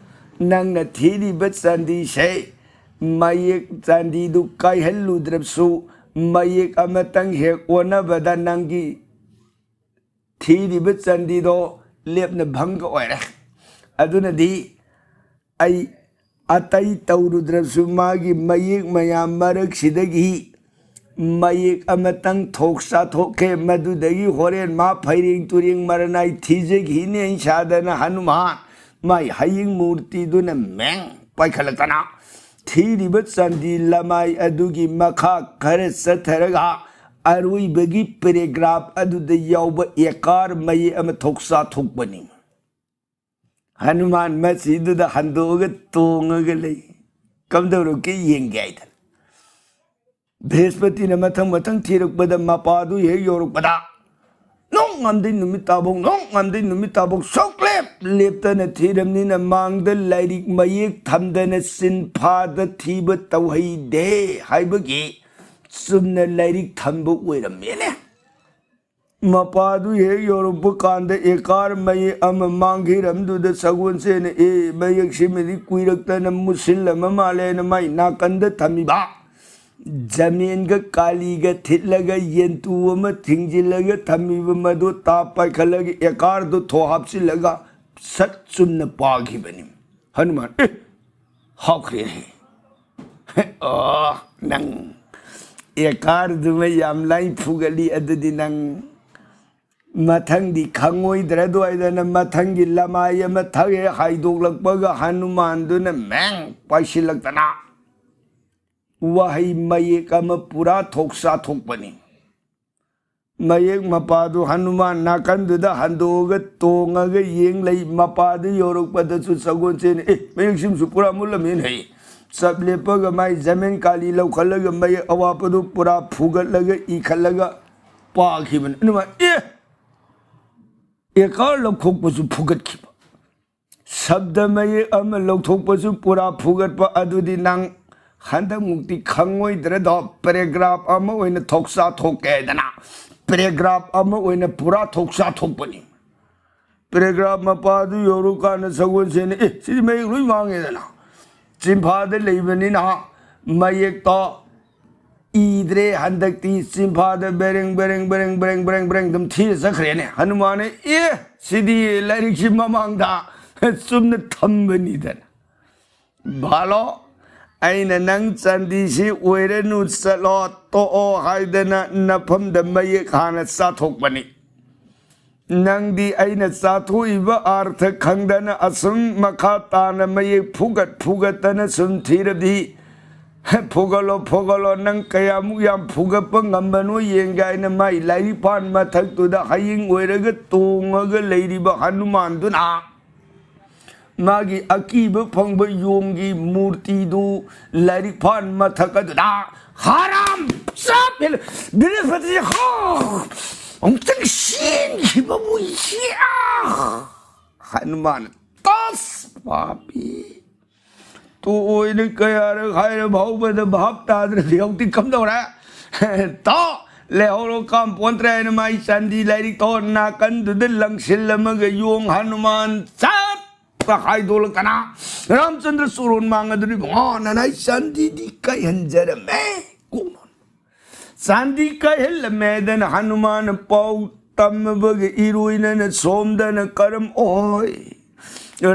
ꯅꯪꯅ ꯊꯤꯔꯤꯕ ꯆꯟꯗꯤꯁꯦ ꯃꯌꯦꯛ, ꯆꯟꯗꯤꯗꯨ ꯀꯥꯏꯍꯜꯂꯨꯗ꯭ꯔꯕꯁꯨ ꯃꯌꯦꯛ ꯑꯃꯇꯪ ꯍꯦꯛ ꯑꯣꯟꯅꯕꯗ ꯅꯪꯒꯤ ꯊꯤꯔꯤꯕ ꯆꯟꯗꯤꯗꯣ ꯂꯦꯞꯅ ꯚꯪꯒ ꯑꯣꯏꯔꯦ꯫ ꯑꯗꯨꯅꯗꯤ ꯑꯩ ꯑꯇꯩ ꯇꯧꯔꯨꯗ꯭ꯔꯕꯁꯨ ꯃꯥꯒꯤ ꯃꯌꯦꯛ ꯃꯌꯥꯝ ꯃꯔꯛꯁꯤꯗꯒꯤ ꯃꯌꯦꯛ ꯑꯃꯇꯪ ꯊꯣꯛ ꯆꯥꯊꯣꯛꯀꯦ꯫ ꯃꯗꯨꯗꯒꯤ ꯍꯣꯔꯦꯟ ꯃꯥ ꯐꯩꯔꯦꯡ ꯇꯨꯔꯦꯡ ꯃꯔꯅꯥꯏ ꯊꯤꯖꯈꯤꯅꯤ ꯑꯩ ꯁꯥꯗꯅ" ꯍꯅꯨꯃꯥꯟ ꯃꯥꯏ ꯍꯌꯤꯡ ꯃꯨꯔꯇꯤꯗꯨꯅ ꯃꯦꯡ ꯄꯥꯏꯈꯠꯂꯛꯇꯅ ꯊꯤꯔꯤꯕ ꯆꯥꯟꯗꯤ ꯂꯃꯥꯏ ꯑꯗꯨꯒꯤ ꯃꯈꯥ ꯈꯔ ꯆꯠꯊꯔꯒ ꯑꯔꯣꯏꯕꯒꯤ ꯄꯦꯔꯦꯒ꯭ꯔꯥꯐ ꯑꯗꯨꯗ ꯌꯥꯎꯕ ꯑꯦꯀꯥꯔ ꯃꯌꯦꯛ ꯑꯃ ꯊꯣꯛꯆꯥ ꯊꯣꯛꯄꯅꯤ꯫ ꯍꯅꯨꯃꯥꯟ ꯃꯁꯤꯗꯨꯗ ꯍꯟꯗꯣꯛꯑꯒ ꯇꯣꯡꯉꯒ ꯂꯩ꯫ ꯀꯝꯗꯧꯔꯛꯀꯦ ꯌꯦꯡꯒꯦ ꯍꯥꯏꯗꯅ ꯕ꯭ꯔꯍꯁꯄꯇꯤꯅ ꯃꯊꯪ ꯃꯊꯪ ꯊꯤꯔꯛꯄꯗ ꯃꯄꯥꯗꯨ ꯍꯦꯛ ꯌꯧꯔꯛꯄꯗ ꯅꯣꯡ ꯉꯝꯗꯩ ꯅꯨꯃꯤꯠ ꯇꯥꯐꯧ, ꯅꯣꯡ ꯉꯝꯗꯩ ꯅꯨꯃꯤꯠ ꯇꯥꯐꯧ ꯁꯨꯛꯂꯦꯞ ꯂꯦꯞꯇꯅ ꯊꯤꯔꯝꯅꯤꯅ ꯃꯥꯡꯗ ꯂꯥꯏꯔꯤꯛ ꯃꯌꯦꯛ ꯊꯝꯗꯅ ꯆꯤꯟꯐꯥꯗ ꯊꯤꯕ ꯇꯧꯍꯩꯗꯦ ꯍꯥꯏꯕꯒꯤ ꯆꯨꯝꯅ ꯂꯥꯏꯔꯤꯛ ꯊꯝꯕ ꯑꯣꯏꯔꯝꯃꯦꯅꯦ꯫ ꯃꯄꯥꯗꯨ ꯍꯦꯛ ꯌꯧꯔꯛꯄ ꯀꯥꯟꯗ ꯑꯦꯀꯥꯔ ꯃꯌꯦꯛ ꯑꯃ ꯃꯥꯡꯈꯤꯔꯝꯗꯨꯗ ꯁꯒꯣꯜꯁꯦꯅ, "ꯑꯦ, ꯃꯌꯦꯛꯁꯤꯃꯗꯤ ꯀꯨꯏꯔꯛꯇꯅ ꯃꯨꯠꯁꯤꯜꯂꯝꯃ ꯃꯥꯜꯂꯦꯅ" ꯃꯥꯏ ꯅꯥꯀꯟꯗ ꯊꯝꯃꯤꯕ ꯖꯃꯦꯟꯒ ꯀꯥꯂꯤꯒ ꯊꯤꯠꯂꯒ ꯌꯦꯟꯇꯨ ꯑꯃ ꯊꯤꯡꯖꯤꯜꯂꯒ ꯊꯝꯃꯤꯕ ꯃꯗꯨ ꯇꯥꯞ ꯄꯥꯏꯈꯠꯂꯒ ꯑꯦꯀꯥꯔꯗꯨ ꯊꯣ ꯍꯥꯞꯆꯤꯜꯂꯒ ꯁꯠ ꯆꯨꯝꯅ ꯄꯥꯈꯤꯕꯅꯤ꯫ ꯍꯅꯨꯃꯥꯟ, "ꯑꯦ, ꯍꯥꯞꯈ꯭ꯔꯦꯅꯦ꯫ ꯑꯣ, ꯅꯪ ꯑꯦꯀꯥꯔꯗꯨꯃ ꯌꯥꯝ ꯂꯥꯏ ꯐꯨꯒꯠꯂꯤ, ꯑꯗꯨꯗꯤ ꯅꯪ ꯃꯊꯪꯗꯤ ꯈꯪꯉꯣꯏꯗ꯭ꯔꯥ?" ꯑꯗꯨꯋꯥꯏꯗꯅ ꯃꯊꯪꯒꯤ ꯂꯃꯥꯏ ꯑꯃ ꯊꯛꯑꯦ, ꯍꯥꯏꯗꯣꯛꯂꯛꯄꯒ ꯍꯅꯨꯃꯥꯟꯗꯨꯅ ꯃꯦꯡ ꯄꯥꯏꯁꯤꯜꯂꯛꯇꯅ ꯋꯥꯍꯩ ꯃꯌꯦꯛ ꯑꯃ ꯄꯨꯔꯥ ꯊꯣꯛꯆꯥ ꯊꯣꯛꯄꯅꯤ꯫ ꯃꯌꯦꯛ ꯃꯄꯥꯗꯨ ꯍꯅꯨꯃꯥꯟ ꯅꯥꯀꯟꯗꯨꯗ ꯍꯟꯗꯣꯛꯑꯒ ꯇꯣꯡꯉꯒ ꯌꯦꯡ ꯂꯩ꯫ ꯃꯄꯥꯗꯨ ꯌꯧꯔꯛꯄꯗꯁꯨ ꯁꯒꯣꯜꯁꯦꯟ, "ꯑꯦ, ꯃꯌꯦꯛꯁꯤꯃꯁꯨ ꯄꯨꯔꯥ ꯃꯨꯠꯂꯝꯃꯦꯅ" ꯍꯩ꯫ ꯆꯞ ꯂꯦꯞꯄꯒ ꯃꯥꯏ ꯖꯃꯦꯟ ꯀꯥꯂꯤ ꯂꯧꯈꯠꯂꯒ ꯃꯌꯦꯛ ꯑꯋꯥꯠꯄꯗꯨ ꯄꯨꯔꯥ ꯐꯨꯒꯠꯂꯒ ꯏꯈꯠꯂꯒ ꯄꯥꯈꯤꯕꯅꯤ꯫ ꯍꯅꯨꯃꯥꯟ, "ꯑꯦ, ꯑꯦꯀꯥꯔ ꯂꯧꯊꯣꯛꯄꯁꯨ ꯐꯨꯒꯠꯈꯤꯕ"꯫ ꯁꯕꯗ ꯃꯌꯦꯛ ꯑꯃ ꯂꯧꯊꯣꯛꯄꯁꯨ ꯄꯨꯔꯥ ꯐꯨꯒꯠꯄ꯫ "ꯑꯗꯨꯗꯤ ꯅꯪ ꯍꯟꯗꯛꯃꯨꯛꯇꯤ ꯈꯪꯉꯣꯏꯗ꯭ꯔꯗꯣ, ꯄꯦꯔꯦꯒ꯭ꯔꯥꯐ ꯑꯃ ꯑꯣꯏꯅ ꯊꯣꯛꯆꯥ ꯊꯣꯛꯀꯦ" ꯍꯥꯏꯗꯅ ꯄꯦꯔꯦꯒ꯭ꯔꯥꯐ ꯑꯃ ꯑꯣꯏꯅ ꯄꯨꯔꯥ ꯊꯣꯛꯆꯥ ꯊꯣꯛꯄꯅꯤ꯫ ꯄꯦꯔꯦꯒ꯭ꯔꯥꯐ ꯃꯄꯥꯗꯨ ꯌꯧꯔꯀꯥꯟꯗ ꯁꯒꯣꯜꯁꯦꯟꯅ, "ꯑꯦ, ꯁꯤꯗꯤ ꯃꯌꯦꯛ ꯂꯣꯏ ꯃꯥꯡꯉꯦꯗꯅ, ꯆꯤꯟꯐꯥꯗ ꯂꯩꯕꯅꯤꯅ ꯃꯌꯦꯛꯇꯣ ꯏꯗ꯭ꯔꯦ, ꯍꯟꯗꯛꯇꯤ ꯆꯤꯟꯐꯥꯗ ꯕꯦꯔꯦꯡ ꯕꯦꯔꯦꯡ ꯕꯦꯔꯦꯡ ꯕꯦꯔꯦꯡ ꯕꯦꯔꯦꯡ ꯕꯦꯔꯦꯡ ꯑꯗꯨꯝ ꯊꯤꯔ ꯆꯠꯈ꯭ꯔꯦꯅꯦ"꯫ ꯍꯅꯨꯃꯥꯟꯅ, "ꯑꯦ, ꯁꯤꯗꯤ ꯂꯥꯏꯔꯤꯛꯁꯤ ꯃꯃꯥꯡꯗ ꯆꯨꯝꯅ ꯊꯝꯕꯅꯤꯗꯅ"꯫ "ꯚꯥꯂꯣ, ꯑꯩꯅ ꯅꯪ ꯆꯥꯟꯗꯤꯁꯤ ꯑꯣꯏꯔꯅꯨ, ꯆꯠꯂꯣ, ꯇꯣꯛꯑꯣ" ꯍꯥꯏꯗꯅ ꯅꯐꯝꯗ ꯃꯌꯦꯛ ꯍꯥꯟꯅ ꯆꯥꯊꯣꯛꯄꯅꯤ꯫ ꯅꯪꯗꯤ ꯑꯩꯅ ꯆꯥꯊꯣꯛꯏꯕ ꯑꯥꯔꯊ ꯈꯪꯗꯅ ꯑꯁꯨꯝ ꯃꯈꯥ ꯇꯥꯅ ꯃꯌꯦꯛ ꯐꯨꯒꯠ ꯐꯨꯒꯠꯇꯅ ꯁꯨꯝ ꯊꯤꯔꯗꯤ, ꯐꯨꯒꯠꯂꯣ, ꯐꯨꯒꯠꯂꯣ, ꯅꯪ ꯀꯌꯥꯃꯨꯛ ꯌꯥꯝ ꯐꯨꯒꯠꯄ ꯉꯝꯕꯅꯣ ꯌꯦꯡꯒꯦ ꯍꯥꯏꯅ ꯃꯥꯏ ꯂꯥꯏꯔꯤꯛ ꯐꯥꯟ ꯃꯊꯛꯇꯨꯗ ꯍꯌꯤꯡ ꯑꯣꯏꯔꯒ ꯇꯣꯡꯉꯒ ꯂꯩꯔꯤꯕ ꯍꯅꯨꯃꯥꯟꯗꯨꯅ ꯃꯥꯒꯤ ꯑꯀꯤꯕ ꯐꯪꯕ ꯌꯣꯡꯒꯤ ꯃꯨꯔꯇꯤꯗꯨ ꯂꯥꯏꯔꯤꯛ ꯐꯥꯟ ꯃꯊꯛ ꯑꯗꯨꯗ ꯍꯔꯥꯝ ꯆꯥꯕꯤ ꯕ꯭ꯔꯤꯍꯁꯄꯇꯤ ꯍꯥ ꯑꯃꯨꯛꯇꯪ ꯆꯦꯟꯈꯤꯕꯕꯨ ꯌꯦ-, ꯍꯅꯨꯃꯥꯟ ꯇꯁ ꯄꯥꯄꯤ꯫ ꯇꯣꯛꯑꯣꯏꯅ ꯀꯌꯥꯔꯛ ꯍꯥꯏꯔ ꯐꯥꯎꯕꯗ ꯚꯥꯞ ꯇꯥꯗ꯭ꯔꯗꯤ ꯍꯧꯖꯤꯛꯇꯤ ꯀꯝꯗꯧꯔꯦ? ꯇꯣ, ꯂꯩꯍꯧꯔꯣ, ꯀꯥꯝ ꯄꯣꯟꯇ꯭ꯔꯦ ꯍꯥꯏꯅ ꯃꯥꯏ ꯆꯥꯟꯗꯤ ꯂꯥꯏꯔꯤꯛꯇꯣ ꯅꯥꯀꯟꯗꯨꯗ ꯂꯪꯁꯤꯜꯂꯝꯃꯒ ꯌꯣꯡ ꯍꯅꯨꯃꯥꯟ ꯆꯠ ꯍꯥꯏꯗꯣꯛꯂꯛꯇꯅ ꯔꯥꯝꯆꯟꯗ꯭ꯔ ꯆꯣꯔꯣꯟ ꯃꯥꯡ ꯑꯗꯨꯅ ꯏꯕꯨꯡꯉꯣ ꯅꯅꯥꯏ ꯆꯥꯟꯗꯤꯗꯤ ꯀꯥꯏꯍꯟꯖꯔꯝꯃꯦ꯫ ꯀꯣꯛꯅꯣꯟ ꯆꯥꯟꯗꯤ ꯀꯥꯏꯍꯜꯂꯝꯃꯦꯗꯅ ꯍꯅꯨꯃꯥꯟꯅ ꯄꯥꯎ ꯇꯝꯃꯕꯒꯤ ꯏꯔꯣꯏꯅꯅ ꯁꯣꯝꯗꯅ ꯀꯔꯝ ꯑꯣꯏ?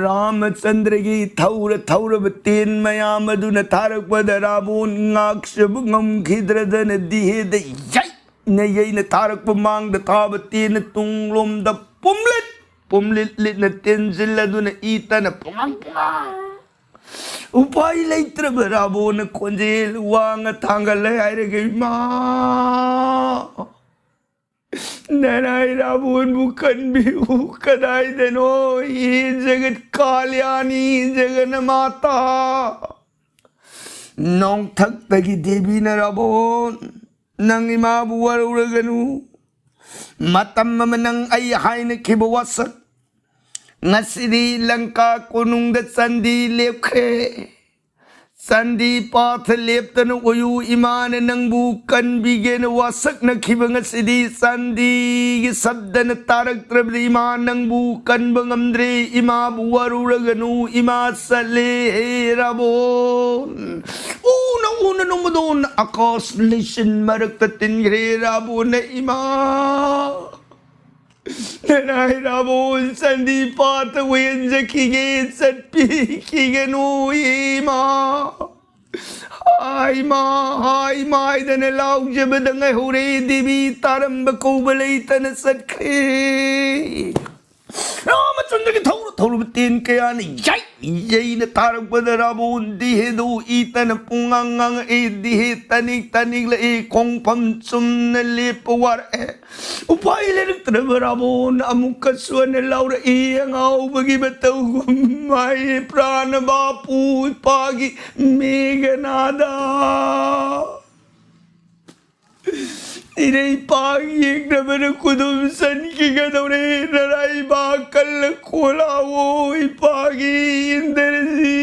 ꯔꯥꯃꯆꯟꯗ꯭ꯔꯒꯤ ꯊꯧꯔ ꯊꯧꯔꯕ ꯇꯦꯟ ꯃꯌꯥꯝ ꯑꯗꯨꯅ ꯊꯥꯔꯛꯄꯗ ꯔꯥꯕꯣꯟ ꯉꯥꯛꯆꯕ ꯉꯝꯈꯤꯗ꯭ꯔꯗꯅ ꯗꯤꯍꯦꯗ ꯌꯩꯅ ꯌꯩꯅ ꯊꯥꯔꯛꯄ ꯃꯥꯡꯗ ꯊꯥꯕ ꯇꯦꯟꯅ ꯇꯨꯡꯂꯣꯝꯗ ꯄꯨꯝꯂꯤꯠ ꯄꯨꯝꯂꯤꯠ ꯂꯤꯠꯅ ꯇꯦꯟꯖꯤꯜꯂꯗꯨꯅ ꯏꯇꯅ ꯄꯨꯡꯉꯥꯡ ꯄꯨꯡꯉꯥꯡ꯫ ꯎꯄꯥꯏ ꯂꯩꯇ꯭ꯔꯕ ꯔꯥꯕꯣꯟꯅ ꯈꯣꯟꯖꯦꯜ ꯋꯥꯡꯅ ꯊꯥꯡꯒꯠꯂꯦ ꯍꯥꯏꯔꯒ, ꯏꯃꯥ! ꯅꯅꯥꯏ ꯔꯥꯕꯣꯟꯕꯨ ꯀꯟꯕꯤꯌꯨ, ꯀꯗꯥꯏꯗꯅꯣ ꯍꯤ ꯖꯒꯠ ꯀꯥꯂꯤꯌꯥꯅꯤ ꯖꯒꯅꯃꯥꯇꯥ? ꯅꯣꯡꯊꯛꯇꯒꯤ ꯗꯦꯕꯤꯅ ꯔꯥꯕꯣꯟ, ꯅꯪ ꯏꯃꯥꯕꯨ ꯋꯥꯔꯧꯔꯒꯅꯨ꯫ ꯃꯇꯝ ꯑꯃ ꯅꯪ ꯑꯩ ꯍꯥꯏꯅꯈꯤꯕ ꯋꯥꯁꯛ ꯉꯁꯤꯗꯤ ꯂꯪꯀꯥ ꯀꯣꯅꯨꯡꯗ ꯆꯥꯟꯗꯤ ꯂꯦꯞꯈ꯭ꯔꯦ꯫ ꯆꯥꯟꯗꯤ ꯄꯥꯊ ꯂꯦꯞꯇꯅ ꯑꯣꯏꯌꯨ, ꯏꯃꯥꯅ ꯅꯪꯕꯨ ꯀꯟꯕꯤꯒꯦꯅ ꯋꯥꯁꯛꯅꯈꯤꯕ ꯉꯁꯤꯗꯤ ꯆꯥꯟꯗꯤꯒꯤ ꯁꯕꯗꯅ ꯇꯥꯔꯛꯇ꯭ꯔꯕꯗꯤ ꯏꯃꯥ ꯅꯪꯕꯨ ꯀꯟꯕ ꯉꯝꯗ꯭ꯔꯦ꯫ ꯏꯃꯥꯕꯨ ꯋꯥꯔꯧꯔꯒꯅꯨ, ꯏꯃꯥ ꯆꯠꯂꯦ꯫ ꯍꯦ ꯔꯥꯕꯣꯟ, ꯎꯅ ꯎꯅ ꯅꯣꯡꯃꯗꯣꯟ ꯑꯀꯥꯁ ꯂꯩꯆꯤꯟ ꯃꯔꯛꯇ ꯇꯤꯟꯈ꯭ꯔꯦ ꯔꯥꯕꯣꯟꯅ, ꯏꯃꯥ꯫ ꯅꯅꯥꯏ ꯔꯥꯕꯣꯟ ꯆꯥꯟꯗꯤ ꯄꯥꯊ ꯋꯦꯟꯖꯈꯤꯒꯦ, ꯆꯠꯄꯤꯈꯤꯒꯅꯨ ꯏꯃꯥ꯫ ꯍꯥꯏ꯫ ꯏꯃꯥ, ꯍꯥꯏ ꯏꯃꯥ ꯍꯥꯏꯗꯅ ꯂꯥꯎꯖꯕꯗ ꯉꯥꯏꯍꯧꯔꯦ꯫ ꯗꯦꯕꯤ ꯇꯥꯔꯝꯕ ꯀꯧꯕ ꯂꯩꯇꯅ ꯆꯠꯈ꯭ꯔꯦ꯫ ꯔꯥꯃꯆꯟꯗ꯭ꯔꯒꯤ ꯊꯧꯔ ꯊꯧꯔꯕ ꯇꯦꯟ ꯀꯌꯥꯅ ꯌꯩ ꯌꯩꯅ ꯊꯥꯔꯛꯄꯗ ꯔꯥꯕꯣꯟ ꯗꯤꯍꯦꯗꯨ ꯏꯇꯅ ꯄꯨꯡꯉꯥꯡ ꯉꯥꯡꯉꯛꯏ꯫ ꯗꯤꯍꯦ ꯇꯅꯤꯛ ꯇꯅꯤꯛꯂꯛꯏ꯫ ꯈꯣꯡꯐꯝ ꯆꯨꯝꯅ ꯂꯦꯞꯄ ꯋꯥꯔꯛꯑꯦ꯫ ꯎꯄꯥꯏ ꯂꯩꯔꯛꯇ꯭ꯔꯕ ꯔꯥꯕꯣꯟ ꯑꯃꯨꯛꯀꯁꯨ ꯍꯟꯅ ꯂꯥꯎꯔꯛꯏ꯫ ꯑꯉꯥꯎꯕꯒꯤ ꯃꯇꯧꯒꯨꯝ ꯃꯥꯏ ꯄ꯭ꯔꯥꯅ ꯕꯥꯄꯨ ꯏꯄꯥꯒꯤ ꯃꯦꯘꯅꯥꯗ꯫ ꯏꯔꯩꯄꯥꯛ ꯌꯦꯛꯅꯕꯅ ꯈꯨꯗꯨꯝ ꯆꯟꯈꯤꯒꯗꯧꯔꯦ꯫ ꯅꯔꯥꯏꯕꯥꯛ ꯀꯜꯂ ꯈꯣꯂꯥꯎꯋꯣ ꯏꯄꯥꯒꯤ ꯏꯟꯗ꯭ꯔꯖꯤ꯫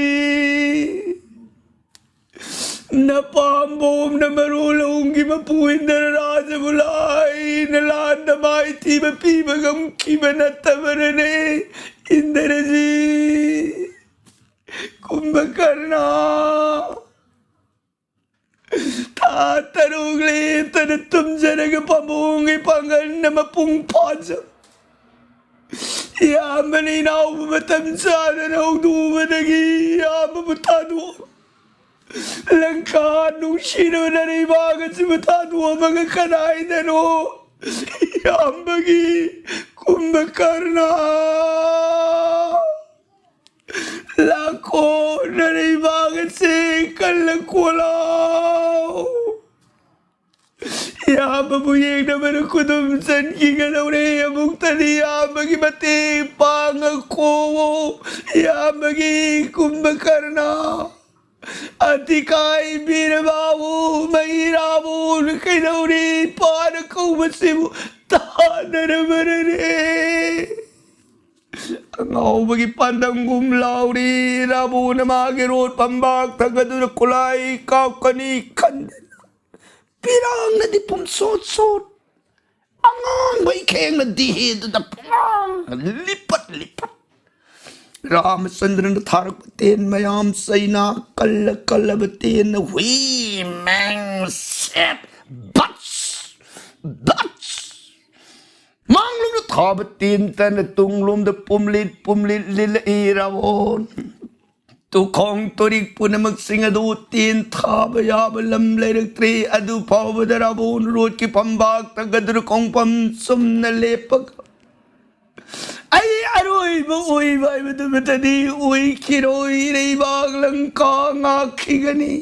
ꯅꯄꯥꯝꯕꯣꯝꯅ ꯃꯔꯣꯜ ꯑꯍꯨꯝꯒꯤ ꯃꯄꯨ ꯏꯟꯗ꯭ꯔ ꯔꯥꯖꯕꯨ ꯂꯥꯏꯅ ꯂꯥꯟꯗ ꯃꯥꯏꯊꯤꯕ ꯄꯤꯕ ꯉꯝꯈꯤꯕ ꯅꯠꯇꯕꯅꯅꯦ ꯏꯟꯗ꯭ꯔꯖꯤ꯫ ꯀꯨꯝꯚꯀꯔꯅ꯫ ꯊꯥ ꯇꯔꯨꯛ ꯂꯦꯞꯇꯅ ꯇꯨꯝꯖꯔꯒ ꯄꯥꯝꯕꯣꯝꯒꯤ ꯄꯥꯡꯒꯜꯅ ꯃꯄꯨꯡ ꯐꯥꯖ ꯏꯌꯥꯝꯕꯅ ꯏꯅꯥꯎꯕꯨ ꯃꯇꯝ ꯆꯥꯗꯅ ꯍꯧꯗꯣꯛꯎꯕꯗꯒꯤ ꯏꯌꯥꯝꯕꯕꯨ ꯊꯥꯗꯣꯛ ꯂꯪꯀꯥ ꯅꯨꯡꯁꯤꯔꯕ ꯅꯔꯩꯕꯥꯛ ꯑꯁꯤꯕꯨ ꯊꯥꯗꯣꯛꯑꯝꯃꯒ ꯀꯗꯥꯏꯗꯅꯣ ꯏꯌꯥꯝꯕꯒꯤ ꯀꯨꯝꯚꯀꯔꯅ꯫ ꯂꯥꯛꯈꯣ ꯅꯔꯩꯕꯥꯛ ꯑꯁꯤ ꯀꯜꯂ ꯈꯣꯂꯥꯎ꯫ ꯏꯌꯥꯝꯕꯕꯨ ꯌꯦꯡꯅꯕꯅ ꯈꯨꯗꯨꯝ ꯆꯟꯈꯤꯒꯗꯧꯔꯦ꯫ ꯑꯃꯨꯛꯇꯗꯤ ꯏꯌꯥꯝꯕꯒꯤ ꯃꯇꯦꯡ ꯄꯥꯡꯉꯈꯣ꯫ ꯏꯌꯥꯝꯕꯒꯤ ꯀꯨꯝꯚꯀꯔꯅ꯫ ꯑꯇꯤꯀꯥꯏ ꯕꯤꯔꯕꯥꯕꯨ ꯃꯩꯔꯥꯕꯨ ꯀꯩꯗꯧꯔꯤ? ꯏꯄꯥꯅ ꯀꯧꯕꯁꯤꯕꯨ ꯇꯥꯗꯔꯕꯔꯅꯦ꯫ ꯑꯉꯥꯎꯕꯒꯤ ꯄꯥꯟꯗꯝꯒꯨꯝ ꯂꯥꯎꯔꯤ꯫ ꯔꯥꯕꯣꯟꯅ ꯃꯥꯒꯤ ꯔꯣꯠ ꯐꯝꯕꯥꯛ ꯊꯥꯡꯒꯠꯇꯨꯅ ꯈꯨꯠꯂꯥꯏ ꯀꯥꯞꯀꯅꯤ ꯈꯟꯗꯅ ꯄꯤꯔꯥꯡꯅꯗꯤ ꯄꯨꯝꯁꯣꯠ ꯁꯣꯠ꯫ ꯑꯉꯥꯡꯕ ꯏꯈꯦꯡꯅ ꯗꯤꯍꯦꯗꯨꯗ ꯄꯨꯡꯉꯥꯡ ꯂꯤꯄꯠ ꯂꯤꯄꯠ꯫ ꯔꯥꯃꯆꯟꯗ꯭ꯔꯅ ꯊꯥꯔꯛꯄ ꯇꯦꯟ ꯃꯌꯥꯝ ꯆꯩꯅꯥ ꯀꯜꯂ ꯀꯜꯂꯕ ꯇꯦꯟꯅ ꯍꯨꯏ ꯃꯦꯡ ꯁꯦꯠ ꯕꯠꯁ ꯕꯠꯁ꯫ ꯃꯥꯡꯂꯣꯝꯗ ꯊꯥꯕ ꯇꯦꯟ ꯇꯅ ꯇꯨꯡꯂꯣꯝꯗ ꯄꯨꯝꯂꯤꯠ ꯄꯨꯝꯂꯤꯠ ꯂꯤꯠꯂꯛꯏ ꯔꯥꯕꯣꯟ꯫ ꯇꯨꯈꯣꯡ ꯇꯨꯔꯤꯛ ꯄꯨꯝꯅꯃꯛꯁꯤꯡ ꯑꯗꯨ ꯇꯦꯟ ꯊꯥꯕ ꯌꯥꯕ ꯂꯝ ꯂꯩꯔꯛꯇ꯭ꯔꯦ꯫ ꯑꯗꯨ ꯐꯥꯎꯕꯗ ꯔꯥꯕꯣꯟ ꯔꯣꯠꯀꯤ ꯐꯝꯕꯥꯛꯇ ꯒꯗ꯭ꯔ ꯈꯣꯡꯐꯝ ꯆꯨꯝꯅ ꯂꯦꯞꯄꯒ, "ꯑꯩ ꯑꯔꯣꯏꯕ ꯑꯣꯏꯕ ꯍꯥꯏꯕꯗꯨꯃꯇꯗꯤ ꯑꯣꯏꯈꯤꯔꯣꯏ, ꯏꯔꯩꯕꯥꯛ ꯂꯪꯀꯥ ꯉꯥꯛꯈꯤꯒꯅꯤ꯫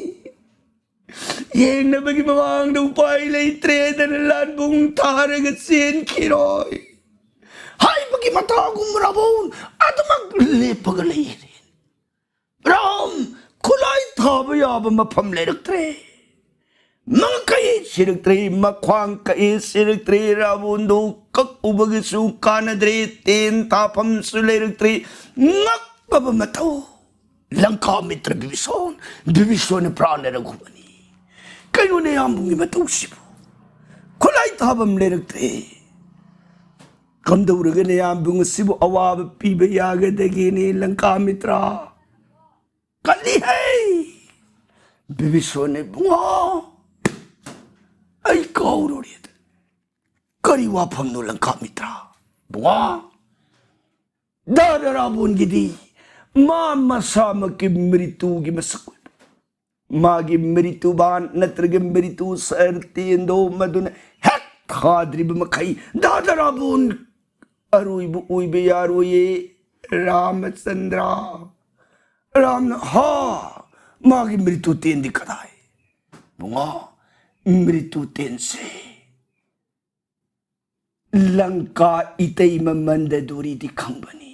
ꯌꯦꯡꯅꯕꯒꯤ ꯃꯃꯥꯡꯗ ꯎꯄꯥꯏ ꯂꯩꯇ꯭ꯔꯦꯗꯅ ꯂꯥꯟꯕꯨꯡ ꯊꯥꯔꯒ ꯆꯦꯟꯈꯤꯔꯣꯏ" ꯍꯥꯏꯕꯒꯤ ꯃꯇꯥꯒꯨꯝ ꯔꯥꯕꯣꯟ ꯑꯗꯨꯃꯛ ꯂꯦꯞꯄꯒ ꯂꯩꯔꯦ꯫ ꯔꯥꯝ, ꯈꯨꯠꯂꯥꯏ ꯊꯥꯕ ꯌꯥꯕ ꯃꯐꯝ ꯂꯩꯔꯛꯇ꯭ꯔꯦ꯫ ꯃꯉꯛ ꯀꯛꯏ ꯁꯤꯔꯛꯇ꯭ꯔꯦ, ꯃꯈ꯭ꯋꯥꯡ ꯀꯛꯏ ꯁꯤꯔꯛꯇ꯭ꯔꯦ, ꯔꯥꯕꯣꯟꯗꯨ ꯀꯛꯎꯕꯒꯤꯁꯨ ꯀꯥꯟꯅꯗ꯭ꯔꯦ, ꯇꯦꯟ ꯊꯥꯐꯝꯁꯨ ꯂꯩꯔꯛꯇ꯭ꯔꯦ꯫ ꯉꯛꯄꯕ ꯃꯊꯧ꯫ Lanka metre ꯕꯤꯚꯤꯁꯣꯟ, ꯕꯤꯚꯤꯁꯣꯟꯅ PRAN ꯂꯩꯔꯛꯈꯨꯕꯅꯤ꯫ ꯀꯩꯅꯣꯅꯦ ꯌꯥꯝꯕꯨꯡꯒꯤ ꯃꯇꯧꯁꯤꯕꯨ? ꯈꯨꯠꯂꯥꯏ ꯊꯥꯐꯝ ꯂꯩꯔꯛꯇ꯭ꯔꯦ꯫ ꯀꯝꯗꯧꯔꯒ ꯅꯌꯥꯝꯕꯨꯡ ꯑꯁꯤꯕꯨ ꯑꯋꯥꯕ ꯄꯤꯕ ꯌꯥꯒꯗꯒꯦꯅꯦ ꯂꯪꯀꯥ ꯃꯤꯇ꯭ꯔ? ꯀꯜꯂꯤꯍꯦ! ꯕꯤꯚꯤꯁꯣꯟꯅ, "ꯏꯕꯨꯡꯉꯣ, ꯑꯩ ꯀꯥꯎꯔꯨꯔꯦꯗ꯫ ꯀꯔꯤ ꯋꯥꯐꯝꯅꯣ ꯂꯪꯀꯥ ꯃꯤꯇ꯭ꯔ?" "ꯏꯕꯨꯡꯉꯣ, ꯗꯥ ꯔꯥꯕꯣꯟꯒꯤꯗꯤ ꯃꯥ ꯃꯁꯥꯃꯛꯀꯤ ꯃ꯭ꯔꯤꯇꯨꯒꯤ ꯃꯁꯛ ꯑꯣꯏꯕ, ꯃꯥꯒꯤ ꯃ꯭ꯔꯤꯇꯨꯕꯥꯟ ꯅꯠꯇ꯭ꯔꯒ ꯃ꯭ꯔꯤꯇꯨ ꯁꯍꯔ ꯇꯦꯟꯗꯣ ꯃꯗꯨꯅ ꯍꯦꯛ ꯊꯥꯗ꯭ꯔꯤꯕ ꯃꯈꯩ ꯗꯥ ꯔꯥꯕꯣꯟ ꯑꯔꯣꯏꯕ ꯑꯣꯏꯕ ꯌꯥꯔꯣꯏꯌꯦ ꯔꯥꯃꯆꯟꯗ꯭ꯔ꯫" ꯔꯥꯝꯅ, "ꯍꯥ, ꯃꯥꯒꯤ ꯃ꯭ꯔꯤꯇꯨ ꯇꯦꯟꯗꯤ ꯀꯗꯥꯏ?" "ꯏꯕꯨꯡꯉꯣ, ꯃ꯭ꯔꯤꯇꯨ ꯇꯦꯟꯁꯦ ꯂꯪꯀꯥ ꯏꯇꯩꯃ ꯃꯟꯗꯗꯨꯔꯤꯗꯤ ꯈꯪꯕꯅꯤ꯫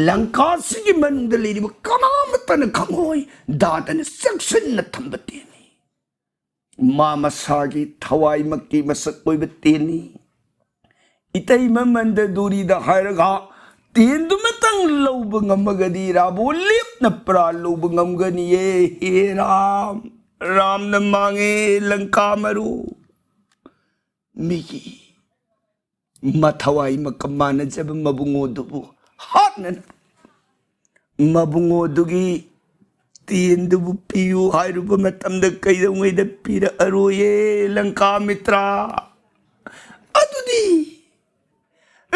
ꯂꯪꯀꯥꯁꯤꯒꯤ ꯃꯅꯨꯡꯗ ꯂꯩꯔꯤꯕ ꯀꯅꯥꯃꯠꯇꯅ ꯈꯪꯉꯣꯏ꯫ ꯗꯥꯗꯅ ꯆꯦꯛꯁꯤꯟꯅ ꯊꯝꯕ ꯇꯦꯟꯅꯤ꯫ ꯃꯥ ꯃꯁꯥꯒꯤ ꯊꯋꯥꯏꯃꯛꯀꯤ ꯃꯁꯛ ꯑꯣꯏꯕ ꯇꯦꯟꯅꯤ꯫ ꯏꯇꯩꯃ ꯃꯟꯗꯗꯨꯔꯤꯗ ꯍꯥꯏꯔꯒ ꯇꯦꯟꯗꯨꯃꯇꯪ ꯂꯧꯕ ꯉꯝꯃꯒꯗꯤ ꯔꯥꯕꯣꯟ ꯂꯦꯞꯅ ꯄ꯭ꯔꯥꯟ ꯂꯧꯕ ꯉꯝꯒꯅꯤꯌꯦ꯫ ꯍꯦ ꯔꯥꯝ, ꯔꯥꯝꯅ ꯃꯥꯡꯉꯦ ꯂꯪꯀꯥ ꯃꯔꯨ꯫ ꯃꯤꯒꯤ ꯃꯊꯋꯥꯏ ꯃꯀ ꯃꯥꯟꯅꯖꯕ ꯃꯕꯨꯡꯉꯣꯗꯨꯕꯨ ꯍꯥꯠꯅꯅ ꯃꯕꯨꯡꯉꯣꯗꯨꯒꯤ ꯇꯦꯟꯗꯨꯕꯨ ꯄꯤꯌꯨ ꯍꯥꯏꯔꯨꯕ ꯃꯇꯝꯗ ꯀꯩꯗꯧꯉꯩꯗ ꯄꯤꯔꯛꯑꯔꯣꯏꯌꯦ ꯂꯪꯀꯥ ꯃꯤꯇ꯭ꯔ?" ꯑꯗꯨꯗꯤ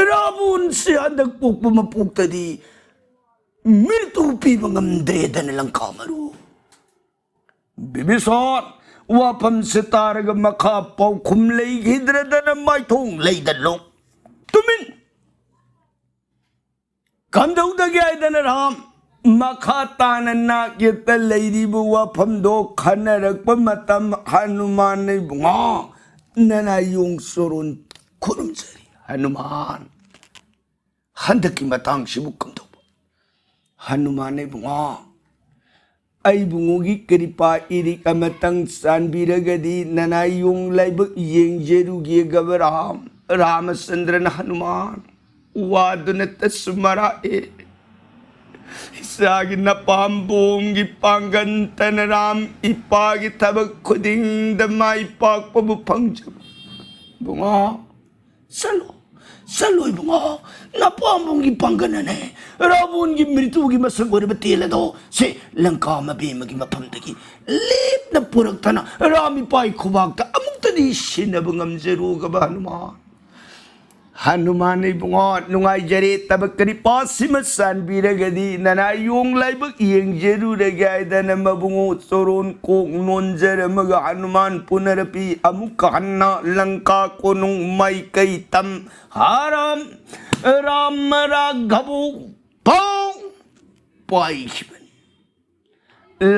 ꯔꯥꯕꯣꯟꯁꯦ ꯍꯟꯗꯛ ꯄꯣꯛꯄ ꯃꯄꯣꯛꯇꯗꯤ ꯃꯤꯔꯇꯨ ꯄꯤꯕ ꯉꯝꯗ꯭ꯔꯦꯗꯅ ꯂꯪꯀꯥ ꯃꯔꯨ꯫ ꯕꯤꯕꯤꯁꯥꯟ, ꯋꯥꯐꯝꯁꯦ ꯇꯥꯔꯒ ꯃꯈꯥ ꯄꯥꯎꯈꯨꯝ ꯂꯩꯈꯤꯗ꯭ꯔꯗꯅ ꯃꯥꯏꯊꯣꯡ ꯂꯩꯗ ꯂꯣꯛ ꯇꯨꯃꯤꯟ꯫ ꯀꯝꯗꯧꯗꯒꯦ ꯍꯥꯏꯗꯅ ꯔꯥꯝ ꯃꯈꯥ ꯇꯥꯅ ꯅꯥꯛ ꯌꯦꯠꯇ ꯂꯩꯔꯤꯕ ꯋꯥꯐꯝꯗꯣ ꯈꯟꯅꯔꯛꯄ ꯃꯇꯝ, ꯍꯅꯨꯃꯥꯟ ꯏꯕꯨꯡꯉꯣ, ꯅꯅꯥꯏ ꯌꯣꯡ ꯆꯣꯔꯣꯟ ꯈꯨꯔꯨꯝꯖꯔꯤ꯫ ꯍꯅꯨꯃꯥꯟ, ꯍꯟꯗꯛꯀꯤ ꯃꯇꯥꯡꯁꯤꯕꯨ ꯀꯝꯗꯧꯕ? ꯍꯅꯨꯃꯥꯟ ꯏꯕꯨꯡꯉꯣ, ꯑꯩꯕꯨꯡꯉꯣꯒꯤ ꯀ꯭ꯔꯤꯄꯥ ꯏꯔꯤꯛ ꯑꯃꯇꯪ ꯆꯥꯟꯕꯤꯔꯒꯗꯤ ꯅꯅꯥꯏ ꯌꯣꯡ ꯂꯥꯏꯕꯛ ꯌꯦꯡꯖꯔꯨꯒꯦ ꯒꯕ ꯔꯥꯝ꯫ ꯔꯥꯃꯆꯟꯗ꯭ꯔꯅ ꯍꯅꯨꯃꯥꯟ ꯋꯥꯗꯨꯅ ꯇꯁꯨ ꯃꯔꯥꯛꯑꯦ꯫ ꯏꯆꯥꯒꯤ ꯅꯄꯥꯝꯕꯣꯝꯒꯤ ꯄꯥꯡꯒꯟ ꯇꯅ ꯔꯥꯝ ꯏꯄꯥꯒꯤ ꯊꯕꯛ ꯈꯨꯗꯤꯡꯗ ꯃꯥꯏ ꯄꯥꯛꯄꯕꯨ ꯐꯪꯖꯕ꯫ ꯏꯕꯨꯡꯉꯣ, ꯆꯠꯂꯣ, ꯆꯠꯂꯣ ꯏꯕꯨꯡꯉꯣ, ꯅꯄꯥꯝꯕꯣꯝꯒꯤ ꯄꯥꯡꯒꯟꯅꯅꯦ ꯔꯥꯕꯣꯟꯒꯤ ꯃꯤꯔꯇꯨꯒꯤ ꯃꯁꯛ ꯑꯣꯏꯔꯕ ꯇꯦꯜ ꯑꯗꯣ ꯁꯦ ꯂꯪꯀꯥ ꯃꯕꯦꯝꯃꯒꯤ ꯃꯐꯝꯗꯒꯤ ꯂꯦꯞꯅ ꯄꯨꯔꯛꯇꯅ ꯔꯥꯝ ꯏꯄꯥꯒꯤ ꯈꯨꯕꯥꯛꯇ ꯑꯃꯨꯛꯇꯗꯤ ꯁꯤꯟꯅꯕ ꯉꯝꯖꯔꯨꯒꯕ ꯍꯅꯨꯃꯥꯟ꯫ ꯍꯅꯨꯃꯥꯟ ꯏꯕꯨꯡꯉꯣ, ꯅꯨꯡꯉꯥꯏꯖꯔꯦ, ꯊꯕꯛ ꯀꯔꯤ ꯄꯥꯁꯤꯃ ꯆꯥꯟꯕꯤꯔꯒꯗꯤ ꯅꯅꯥꯏ ꯌꯣꯡ ꯂꯥꯏꯕꯛ ꯌꯦꯡꯖꯔꯨꯔꯒꯦ ꯍꯥꯏꯗꯅ ꯃꯕꯨꯡꯉꯣ ꯆꯣꯔꯣꯟ ꯀꯣꯛ ꯅꯣꯟꯖꯔꯝꯃꯒ ꯍꯅꯨꯃꯥꯟ ꯄꯨꯅꯔꯄꯤ ꯑꯃꯨꯛꯀ ꯍꯟꯅ ꯂꯪꯀꯥ ꯀꯣꯅꯨꯡ ꯃꯥꯏꯀꯩ ꯇꯝ ꯍꯔꯝ ꯔꯥꯝ ꯔꯥꯘꯕꯨ ꯄꯥꯎ ꯄꯥꯏꯈꯤꯕꯅꯤ꯫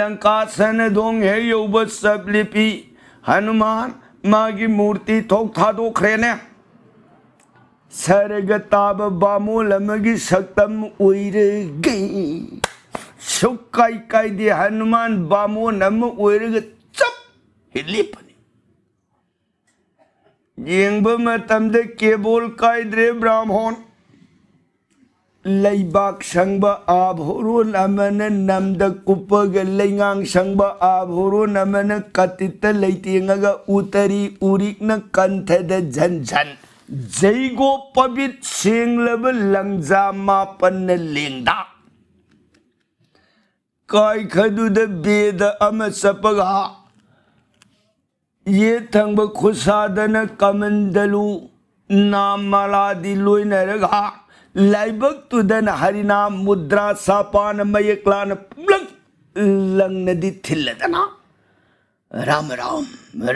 ꯂꯪꯀꯥ ꯁꯅꯗꯣꯡ ꯍꯦꯛ ꯌꯧꯕ ꯆꯞ ꯂꯦꯞꯄꯤ꯫ ꯍꯅꯨꯃꯥꯟ ꯃꯥꯒꯤ ꯃꯨꯔꯇꯤ ꯊꯣꯛ ꯊꯥꯗꯣꯛꯈ꯭ꯔꯦꯅꯦ꯫ ꯁꯔꯒ ꯇꯥꯕ ꯕꯥꯃꯣꯟ ꯑꯃꯒꯤ ꯁꯛꯇꯝ ꯑꯣꯏꯔꯒꯦ꯫ ꯁꯨꯛ ꯀꯥꯏ ꯀꯥꯏꯗꯦ, ꯍꯅꯨꯃꯥꯟ ꯕꯥꯃꯣꯟ ꯑꯃ ꯑꯣꯏꯔꯒ ꯆꯞ ꯍꯦꯛ ꯂꯦꯞꯄꯅꯤ꯫ ꯌꯦꯡꯕ ꯃꯇꯝꯗ ꯀꯦꯕꯣꯜ ꯀꯥꯏꯗ꯭ꯔꯦ ꯕ꯭ꯔꯥꯝꯍꯣꯟ꯫ ꯂꯩꯕꯥꯛ ꯁꯪꯕ ꯑꯥꯚꯣꯔꯣꯟ ꯑꯃꯅ ꯅꯝꯗ ꯀꯨꯞꯄꯒ, ꯂꯩꯉꯥꯡ ꯁꯪꯕ ꯑꯥꯚꯣꯔꯣꯟ ꯑꯃꯅ ꯀꯇꯤꯠꯇ ꯂꯩꯇꯦꯡꯉꯒ, ꯎꯇꯔꯤ ꯎꯔꯤꯛꯅ ꯀꯟꯊꯗ ꯖꯟ ꯖꯟ, ꯖꯩꯒꯣ ꯄꯕꯤꯠ ꯁꯦꯡꯂꯕ ꯂꯪꯖꯥ ꯃꯥꯄꯟꯅ ꯂꯦꯡꯗ꯫ ꯀꯥꯏꯈꯗꯨꯗ ꯕꯦꯗ ꯑꯃ ꯆꯞꯄꯒ, ꯌꯦꯠ ꯊꯪꯕ ꯈꯨꯠꯁꯥꯗꯅ ꯀꯃꯟꯗꯂꯨ ꯅꯥꯝ ꯃꯥꯂꯥꯗꯤ ꯂꯣꯏꯅꯔꯒ, ꯂꯥꯏꯕꯛꯇꯨꯗꯅ ꯍꯔꯤꯅꯥꯝ ꯃꯨꯗ꯭ꯔꯥ ꯁꯥꯄꯥꯅ ꯃꯌꯦꯛ ꯂꯥꯅ ꯄꯨꯝꯂꯪ ꯂꯪꯅꯗꯤ ꯊꯤꯜꯂꯗꯅ, ꯔꯥꯃ ꯔꯥꯝ,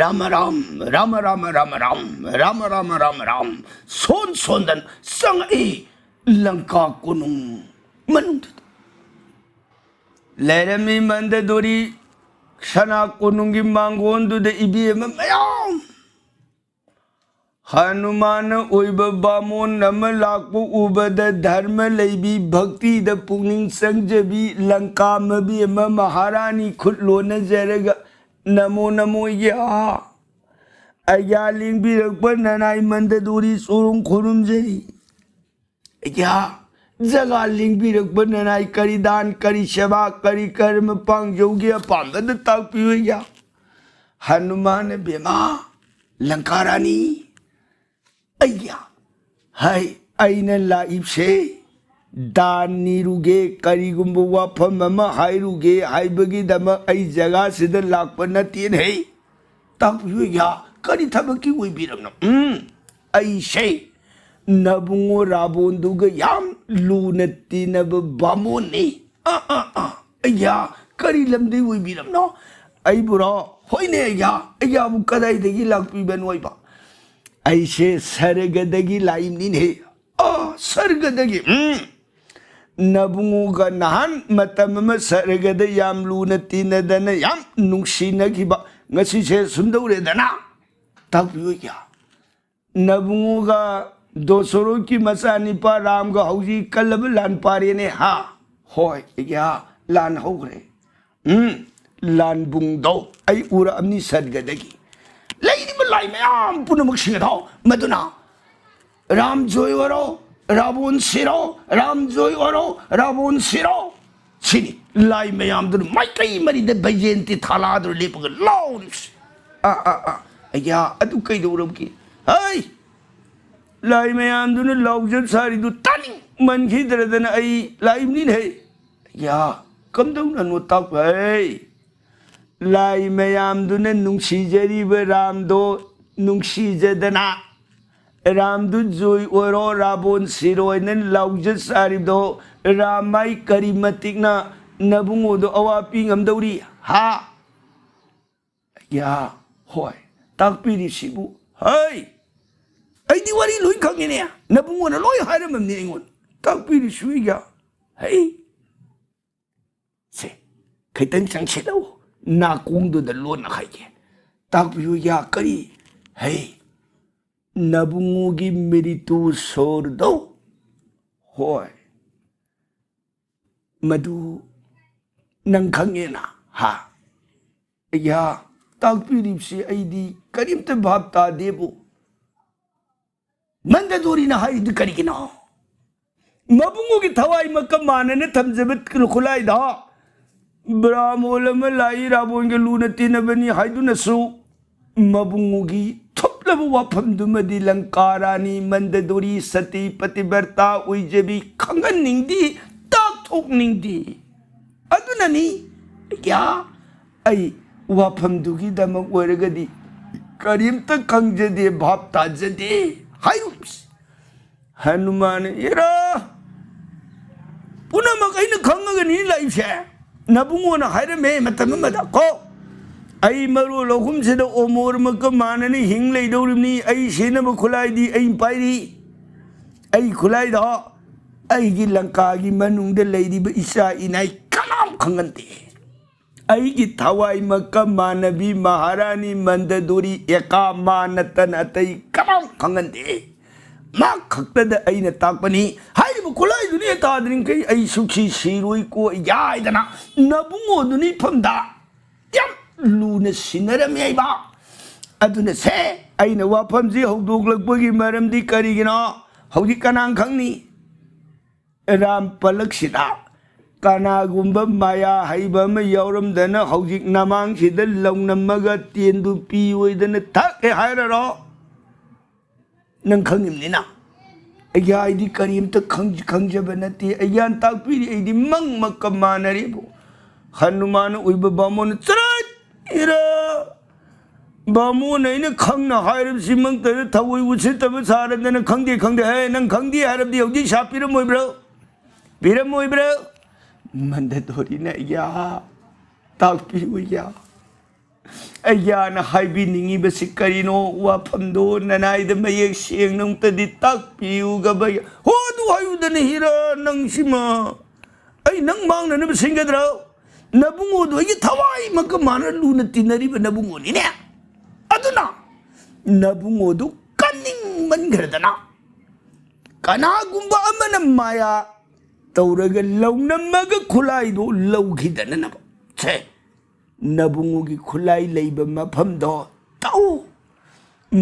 ꯔꯥꯃ ꯔꯥꯝ, ꯔꯥꯃ ꯔꯥꯃ ꯔꯥꯃ ꯔꯥꯝ, ꯔꯥꯃ ꯔꯥꯃ ꯔꯥꯃ ꯔꯥꯝ ꯁꯣꯟ ꯁꯣꯟꯗꯅ ꯆꯪꯉꯛꯏ ꯂꯪꯀꯥ ꯀꯣꯅꯨꯡ ꯃꯅꯨꯡꯗꯨꯗ꯫ ꯂꯩꯔꯝꯃꯤ ꯃꯟꯗꯗꯣꯔꯤ ꯁꯅꯥ ꯀꯣꯅꯨꯡꯒꯤ ꯃꯥꯡꯒꯣꯟꯗꯨꯗ ꯏꯕꯦꯝꯃ ꯃꯌꯥꯝ꯫ ꯍꯅꯨꯃꯥꯟꯅ ꯑꯣꯏꯕ ꯕꯥꯃꯣꯟ ꯑꯃ ꯂꯥꯛꯄ ꯎꯕꯗ ꯙꯔꯃ ꯂꯩꯕꯤ, ꯚꯛꯇꯤꯗ ꯄꯨꯛꯅꯤꯡ ꯆꯪꯖꯕꯤ ꯂꯪꯀꯥ ꯃꯕꯦꯝꯃ ꯃꯍꯥꯔꯥꯅꯤ ꯈꯨꯠ ꯂꯣꯟꯅꯖꯔꯒ ꯅꯃꯣ ꯅꯃꯣ ꯌꯥ꯫ ꯑꯩꯒ꯭ꯌꯥ ꯂꯦꯡꯕꯤꯔꯛꯄ ꯅꯅꯥꯏ ꯃꯟꯗꯗꯣꯔꯤ ꯆꯨꯔꯨꯝ ꯈꯨꯔꯨꯝꯖꯔꯤ꯫ ꯑꯩꯒ꯭ꯌꯥ ꯖꯒꯥ ꯂꯦꯡꯕꯤꯔꯛꯄ ꯅꯅꯥꯏ ꯀꯔꯤ ꯗꯥꯟ, ꯀꯔꯤ ꯁꯦꯕꯥ, ꯀꯔꯤ ꯀꯔꯃ ꯄꯥꯡꯖꯧꯒꯦ ꯑꯄꯥꯝꯕꯗ ꯇꯥꯛꯄꯤꯌꯨ ꯑꯩꯒ꯭ꯌꯥ꯫ ꯍꯅꯨꯃꯥꯟ ꯕꯦꯝꯃ ꯂꯪꯀꯥꯔꯥꯅꯤ ꯑꯩꯒꯤ ꯍꯥꯏ, ꯑꯩꯅ ꯂꯥꯛꯏꯕꯁꯦ ꯗꯥꯟ ꯅꯤꯔꯨꯒꯦ, ꯀꯔꯤꯒꯨꯝꯕ ꯋꯥꯐꯝ ꯑꯃ ꯍꯥꯏꯔꯨꯒꯦ ꯍꯥꯏꯕꯒꯤꯗꯃꯛ ꯑꯩ ꯖꯒꯥꯁꯤꯗ ꯂꯥꯛꯄ ꯅꯠꯇꯦꯅꯦ꯫ ꯇꯥꯛꯄꯤꯌꯨ ꯑꯩꯒꯤ ꯀꯔꯤ ꯊꯕꯛꯀꯤ ꯑꯣꯏꯕꯤꯔꯕꯅꯣ? ꯎꯝ, ꯑꯩꯁꯦ ꯅꯕꯨꯡꯉꯣ ꯔꯥꯕꯣꯟꯗꯨꯒ ꯌꯥꯝ ꯂꯨꯅ ꯇꯤꯟꯅꯕ ꯕꯥꯃꯣꯟꯅꯤ꯫ ꯑ, ꯑ, ꯑ, ꯑꯩꯌꯥ, ꯀꯔꯤ ꯂꯝꯗꯒꯤ ꯑꯣꯏꯕꯤꯔꯕꯅꯣ? ꯑꯩꯕꯨꯔꯣ? ꯍꯣꯏꯅꯦ ꯑꯩꯌꯥ, ꯑꯩꯌꯥꯕꯨ ꯀꯗꯥꯏꯗꯒꯤ ꯂꯥꯛꯄꯤꯕꯅꯣ ꯑꯩꯕ? ꯑꯩꯁꯦ ꯁꯔꯒꯗꯒꯤ ꯂꯥꯛꯏꯕꯅꯤꯅꯦ꯫ ꯑ, ꯁꯔꯒꯗꯒꯤ? ꯎꯝ꯫ ꯅꯕꯨꯡꯉꯣꯒ ꯅꯍꯥꯟ ꯃꯇꯝ ꯑꯃ ꯁꯔꯒꯗ ꯌꯥꯝ ꯂꯨꯅ ꯇꯤꯟꯅꯗꯅ ꯌꯥꯝ ꯅꯨꯡꯁꯤꯅꯈꯤꯕ ꯉꯁꯤꯁꯦ ꯁꯨꯝꯗꯧꯔꯦꯗꯅ꯫ ꯇꯥꯛꯄꯤꯌꯨ ꯑꯩꯌꯥ꯫ ꯅꯕꯨꯡꯉꯣꯒ ꯗꯣꯁꯣꯔꯣꯠꯀꯤ ꯃꯆꯥꯅꯤꯄꯥ ꯔꯥꯝꯒ ꯍꯧꯖꯤꯛ ꯀꯜꯂꯕ ꯂꯥꯟ ꯄꯥꯔꯦꯅꯦ ꯍꯥ? ꯍꯣꯏ, ꯑꯩꯒꯤ ꯍꯥ, ꯂꯥꯟ ꯍꯧꯈ꯭ꯔꯦ꯫ ꯎꯝ, ꯂꯥꯟꯕꯨꯡꯗꯣ ꯑꯩ ꯎꯔꯛꯑꯝꯅꯤ ꯁꯔꯒꯗꯒꯤ꯫ ꯂꯩꯔꯤꯕ ꯂꯥꯏ ꯃꯌꯥꯝ ꯄꯨꯝꯅꯃꯛꯁꯤꯡ ꯑꯗꯣ ꯃꯗꯨꯅ ꯔꯥꯝ ꯖꯣꯏ ꯑꯣꯏꯔꯣ, ꯔꯥꯕꯣꯟ ꯁꯤꯔꯣ, ꯔꯥꯝ ꯖꯣꯏ ꯑꯣꯏꯔꯣ, ꯔꯥꯕꯣꯟ ꯁꯤꯔꯣ꯫ ꯁꯤꯅꯤ ꯂꯥꯏ ꯃꯌꯥꯝꯗꯨꯅ ꯃꯥꯏꯀꯩ ꯃꯔꯤꯗ ꯕꯩꯖꯦꯟꯇꯤ ꯊꯥꯂꯥꯗꯨꯅ ꯂꯦꯞꯄꯒ ꯂꯥꯎꯔꯤꯕꯁꯤ꯫ ꯑꯥ, ꯑꯥ, ꯑꯥ꯫ ꯑꯌꯥ, ꯑꯗꯨ ꯀꯩꯗꯧꯔꯝꯒꯦ? ꯍꯩ! ꯂꯥꯏ ꯃꯌꯥꯝꯗꯨꯅ ꯂꯥꯎꯖꯠ ꯁꯥꯔꯤꯗꯨ ꯇꯥꯅꯤꯡꯃꯟꯈꯤꯗ꯭ꯔꯗꯅ ꯑꯩ ꯂꯥꯛꯏꯕꯅꯤꯅꯦꯍꯦ꯫ ꯑꯌꯥ, ꯀꯝꯗꯧꯅꯅꯣ ꯇꯥꯛꯄ? ꯍꯩ! ꯂꯥꯏ ꯃꯌꯥꯝꯗꯨꯅ ꯅꯨꯡꯁꯤꯖꯔꯤꯕ ꯔꯥꯝꯗꯣ ꯅꯨꯡꯁꯤꯖꯗꯅ ꯔꯥꯝꯗꯨ ꯖꯣꯏ ꯑꯣꯏꯔꯣ, ꯔꯥꯕꯣꯟ ꯁꯤꯔꯣꯏꯅ ꯂꯥꯎꯖ ꯆꯥꯔꯤꯕꯗꯣ, ꯔꯥꯝ ꯃꯥꯏ ꯀꯔꯤ ꯃꯇꯤꯛꯅ ꯅꯕꯨꯡꯉꯣꯗꯣ ꯑꯋꯥ ꯄꯤ ꯉꯝꯗꯧꯔꯤ? ꯍꯥ? ꯌꯥ, ꯍꯣꯏ, ꯇꯥꯛꯄꯤꯔꯤꯁꯤꯕꯨ, ꯍꯩ, ꯑꯩꯗꯤ ꯋꯥꯔꯤ ꯂꯣꯏ ꯈꯪꯉꯤꯅꯦ, ꯅꯕꯨꯡꯉꯣꯅ ꯂꯣꯏ ꯍꯥꯏꯔꯝꯃꯕꯅꯤ ꯑꯩꯉꯣꯟꯗ, ꯇꯥꯛꯄꯤꯔꯤꯁꯤꯕꯨ ꯌꯥ, ꯍꯩ, ꯁꯦ, ꯈꯤꯇꯪ ꯆꯪꯁꯤꯜꯂꯛꯎ, ꯅꯥꯀꯣꯡꯗꯨꯗ ꯂꯣꯟꯅ ꯍꯥꯏꯒꯦ, ꯇꯥꯛꯄꯤꯌꯨ ꯌꯥ, ꯀꯔꯤ? ꯍꯩ, ꯅꯕꯨꯡꯉꯣꯒꯤ ꯃꯤꯔꯤꯇꯨ ꯁꯣꯔꯗꯣ, ꯍꯣꯏ, ꯃꯗꯨ ꯅꯪ ꯈꯪꯉꯦꯅ? ꯍꯥ? ꯑꯩꯌꯥ, ꯇꯥꯛꯄꯤꯔꯤꯕꯁꯤ ꯑꯩꯗꯤ ꯀꯔꯤꯝꯇ ꯚꯥꯞ ꯇꯥꯗꯦꯕꯨ꯫ ꯃꯟꯗꯗꯣꯔꯤꯅ ꯍꯥꯏꯔꯤꯗꯨ ꯀꯔꯤꯒꯤꯅꯣ? ꯃꯕꯨꯡꯉꯣꯒꯤ ꯊꯋꯥꯏ ꯃꯀ ꯃꯥꯟꯅꯅ ꯊꯝꯖꯕ ꯈꯨꯠꯂꯥꯏꯗ ꯕ꯭ꯔꯥꯍꯃꯣꯜ ꯑꯃ ꯂꯥꯛꯏ, ꯔꯥꯕꯣꯟꯒ ꯂꯨꯅ ꯇꯤꯟꯅꯕꯅꯤ ꯍꯥꯏꯗꯨꯅꯁꯨ ꯃꯕꯨꯡꯉꯣꯒꯤ ꯊꯨꯞꯂꯕ ꯋꯥꯐꯝꯗꯨꯃꯗꯤ ꯂꯪꯀꯥ ꯔꯥꯅꯤ ꯃꯟꯗꯗꯣꯔꯤ ꯁꯇꯤ ꯄꯇꯤꯕ꯭ꯔꯇꯥ ꯑꯣꯏꯖꯕꯤ ꯈꯪꯍꯟꯅꯤꯡꯗꯦ, ꯇꯥꯛꯊꯣꯛꯅꯤꯡꯗꯦ꯫ ꯑꯗꯨꯅꯅꯤ, ꯌꯥ, ꯑꯩ ꯋꯥꯐꯝꯗꯨꯒꯤꯗꯃꯛ ꯑꯣꯏꯔꯒꯗꯤ ꯀꯔꯤꯝꯇ ꯈꯪꯖꯗꯦ, ꯚꯥꯞ ꯇꯥꯖꯗꯦ ꯍꯥꯏꯔꯨꯕꯁꯤ꯫ ꯍꯅꯨꯃꯥꯟ, ꯏꯔꯥ, ꯄꯨꯝꯅꯃꯛ ꯑꯩꯅ ꯈꯪꯉꯒꯅꯤ ꯂꯥꯛꯏꯁꯦ꯫ ꯅꯕꯨꯡꯉꯣꯅ ꯍꯥꯏꯔꯝꯃꯦ ꯃꯇꯝ ꯑꯃꯗ ꯀꯣ, "ꯑꯩ ꯃꯔꯣꯜ ꯑꯍꯨꯝꯁꯤꯗ ꯑꯣꯃꯣꯔꯃꯛꯀ ꯃꯥꯟꯅꯅ ꯍꯤꯡ ꯂꯩꯗꯧꯔꯤꯕꯅꯤ, ꯑꯩ ꯁꯤꯅꯕ ꯈꯨꯠꯂꯥꯏꯗꯤ ꯑꯩ ꯄꯥꯏꯔꯤ, ꯑꯩ ꯈꯨꯠꯂꯥꯏꯗꯣ ꯑꯩꯒꯤ ꯂꯪꯀꯥꯒꯤ ꯃꯅꯨꯡꯗ ꯂꯩꯔꯤꯕ ꯏꯆꯥ ꯏꯅꯥꯏ ꯀꯅꯥꯝ ꯈꯪꯍꯟꯗꯦ꯫ ꯑꯩꯒꯤ ꯊꯋꯥꯏ ꯃꯀ ꯃꯥꯟꯅꯕꯤ ꯃꯍꯥꯔꯥꯅꯤ ꯃꯟꯗꯗꯣꯔꯤ ꯑꯦꯀꯥ ꯃꯥ ꯅꯠꯇꯅ ꯑꯇꯩ ꯀꯅꯥꯝ ꯈꯪꯍꯟꯗꯦ꯫ ꯃꯥ ꯈꯛꯇꯗ ꯑꯩꯅ ꯇꯥꯛꯄꯅꯤ꯫ ꯍꯥꯏꯔꯤꯕ ꯈꯨꯠꯂꯥꯏꯗꯨꯅ ꯍꯦꯛ ꯇꯥꯗ꯭ꯔꯤꯡꯈꯩ ꯑꯩ ꯁꯨꯛꯁꯤ ꯁꯤꯔꯣꯏꯀꯣ ꯌꯥꯏꯗꯅ ꯅꯕꯨꯡꯉꯣꯗꯨꯅ ꯏꯐꯝꯗ ꯌꯥꯝ ꯂꯨꯅ ꯁꯤꯟꯅꯔꯝꯃꯤ ꯍꯥꯏꯕ꯫ ꯑꯗꯨꯅ ꯁꯦ, ꯑꯩꯅ ꯋꯥꯐꯝꯁꯤ ꯍꯧꯗꯣꯛꯂꯛꯄꯒꯤ ꯃꯔꯝꯗꯤ ꯀꯔꯤꯒꯤꯅꯣ? ꯍꯧꯖꯤꯛ ꯀꯅꯥ ꯈꯪꯅꯤ? ꯔꯥꯝ ꯄꯂꯛꯁꯤꯗ ꯀꯅꯥꯒꯨꯝꯕ ꯃꯌꯥ ꯍꯩꯕ ꯑꯃ ꯌꯥꯎꯔꯝꯗꯅ ꯍꯧꯖꯤꯛ ꯅꯃꯥꯡꯁꯤꯗ ꯂꯧꯅꯝꯃꯒ ꯇꯦꯟꯗꯨ ꯄꯤ ꯑꯣꯏꯗꯅ ꯊꯛꯑꯦ ꯍꯥꯏꯔꯔꯣ? ꯅꯪ ꯈꯪꯉꯤꯕꯅꯤꯅ꯫ ꯑꯩꯒꯤ ꯑꯩꯗꯤ ꯀꯔꯤꯝꯇ ꯈꯪ-, ꯈꯪꯖꯕ ꯅꯠꯇꯦ꯫ ꯑꯩ ꯒ꯭ꯌꯥꯟ ꯇꯥꯛꯄꯤꯔꯤ, ꯑꯩꯗꯤ ꯃꯪ ꯃꯛꯀ ꯃꯥꯟꯅꯔꯤꯕꯨ꯫ ꯍꯅꯨꯃꯥꯟ ꯑꯣꯏꯕ ꯕꯥꯃꯣꯟꯅ ꯆꯔꯠ ꯏꯔ ꯕꯥꯃꯣꯟ ꯑꯩꯅ ꯈꯪꯅ ꯍꯥꯏꯔꯕꯁꯤꯃꯛꯇꯗ ꯊꯑꯣꯏ ꯎꯁꯤꯠꯇꯕ ꯁꯥꯔꯗꯅ, "ꯈꯪꯗꯦ, ꯈꯪꯗꯦ, ꯍꯦ, ꯅꯪ ꯈꯪꯗꯦ ꯍꯥꯏꯔꯕꯗꯤ ꯍꯧꯖꯤꯛ ꯁꯥ ꯄꯤꯔꯝꯃꯣꯏꯕ꯭ꯔꯣ? ꯄꯤꯔꯝꯃꯣꯏꯕ꯭ꯔꯣ?" ꯃꯟꯗꯗꯣꯔꯤꯅ, "ꯌꯥ, ꯇꯥꯛꯄꯤꯌꯨ ꯌꯥ꯫ ꯑꯩ ꯌꯥꯅ ꯍꯥꯏꯕꯤꯅꯤꯡꯉꯤꯕꯁꯤ ꯀꯔꯤꯅꯣ? ꯋꯥꯐꯝꯗꯣ ꯅꯅꯥꯏꯗ ꯃꯌꯦꯛ ꯁꯦꯡꯅ ꯑꯃꯨꯛꯇꯗꯤ ꯇꯥꯛꯄꯤꯌꯨꯒꯕ ꯌꯥ꯫" "ꯍꯣ, ꯑꯗꯨ ꯍꯥꯏꯌꯨꯗꯅ ꯍꯤꯔꯥ, ꯅꯪꯁꯤꯃ꯫ ꯑꯩ ꯅꯪ ꯃꯥꯡꯅꯅꯕ ꯁꯤꯟꯒꯗ꯭ꯔꯣ? ꯅꯕꯨꯡꯉꯣꯗꯣ ꯑꯩꯒꯤ ꯊꯋꯥꯏꯃꯛꯀ ꯃꯥꯟꯅ ꯂꯨꯅ ꯇꯤꯟꯅꯔꯤꯕ ꯅꯕꯨꯡꯉꯣꯅꯤꯅꯦ꯫ ꯑꯗꯨꯅ ꯅꯕꯨꯡꯉꯣꯗꯨ ꯀꯟꯅꯤꯡꯃꯟꯈ꯭ꯔꯗꯅ ꯀꯅꯥꯒꯨꯝꯕ ꯑꯃꯅ ꯃꯥꯌꯥ ꯇꯧꯔꯒ ꯂꯧꯅꯝꯃꯒ ꯈꯨꯠꯂꯥꯏꯗꯣ ꯂꯧꯈꯤꯗꯅꯅꯕ꯫ ꯁꯦ, ꯅꯕꯨꯡꯉꯣꯒꯤ ꯈꯨꯠꯂꯥꯏ ꯂꯩꯕ ꯃꯐꯝꯗꯣ ꯇꯧ꯫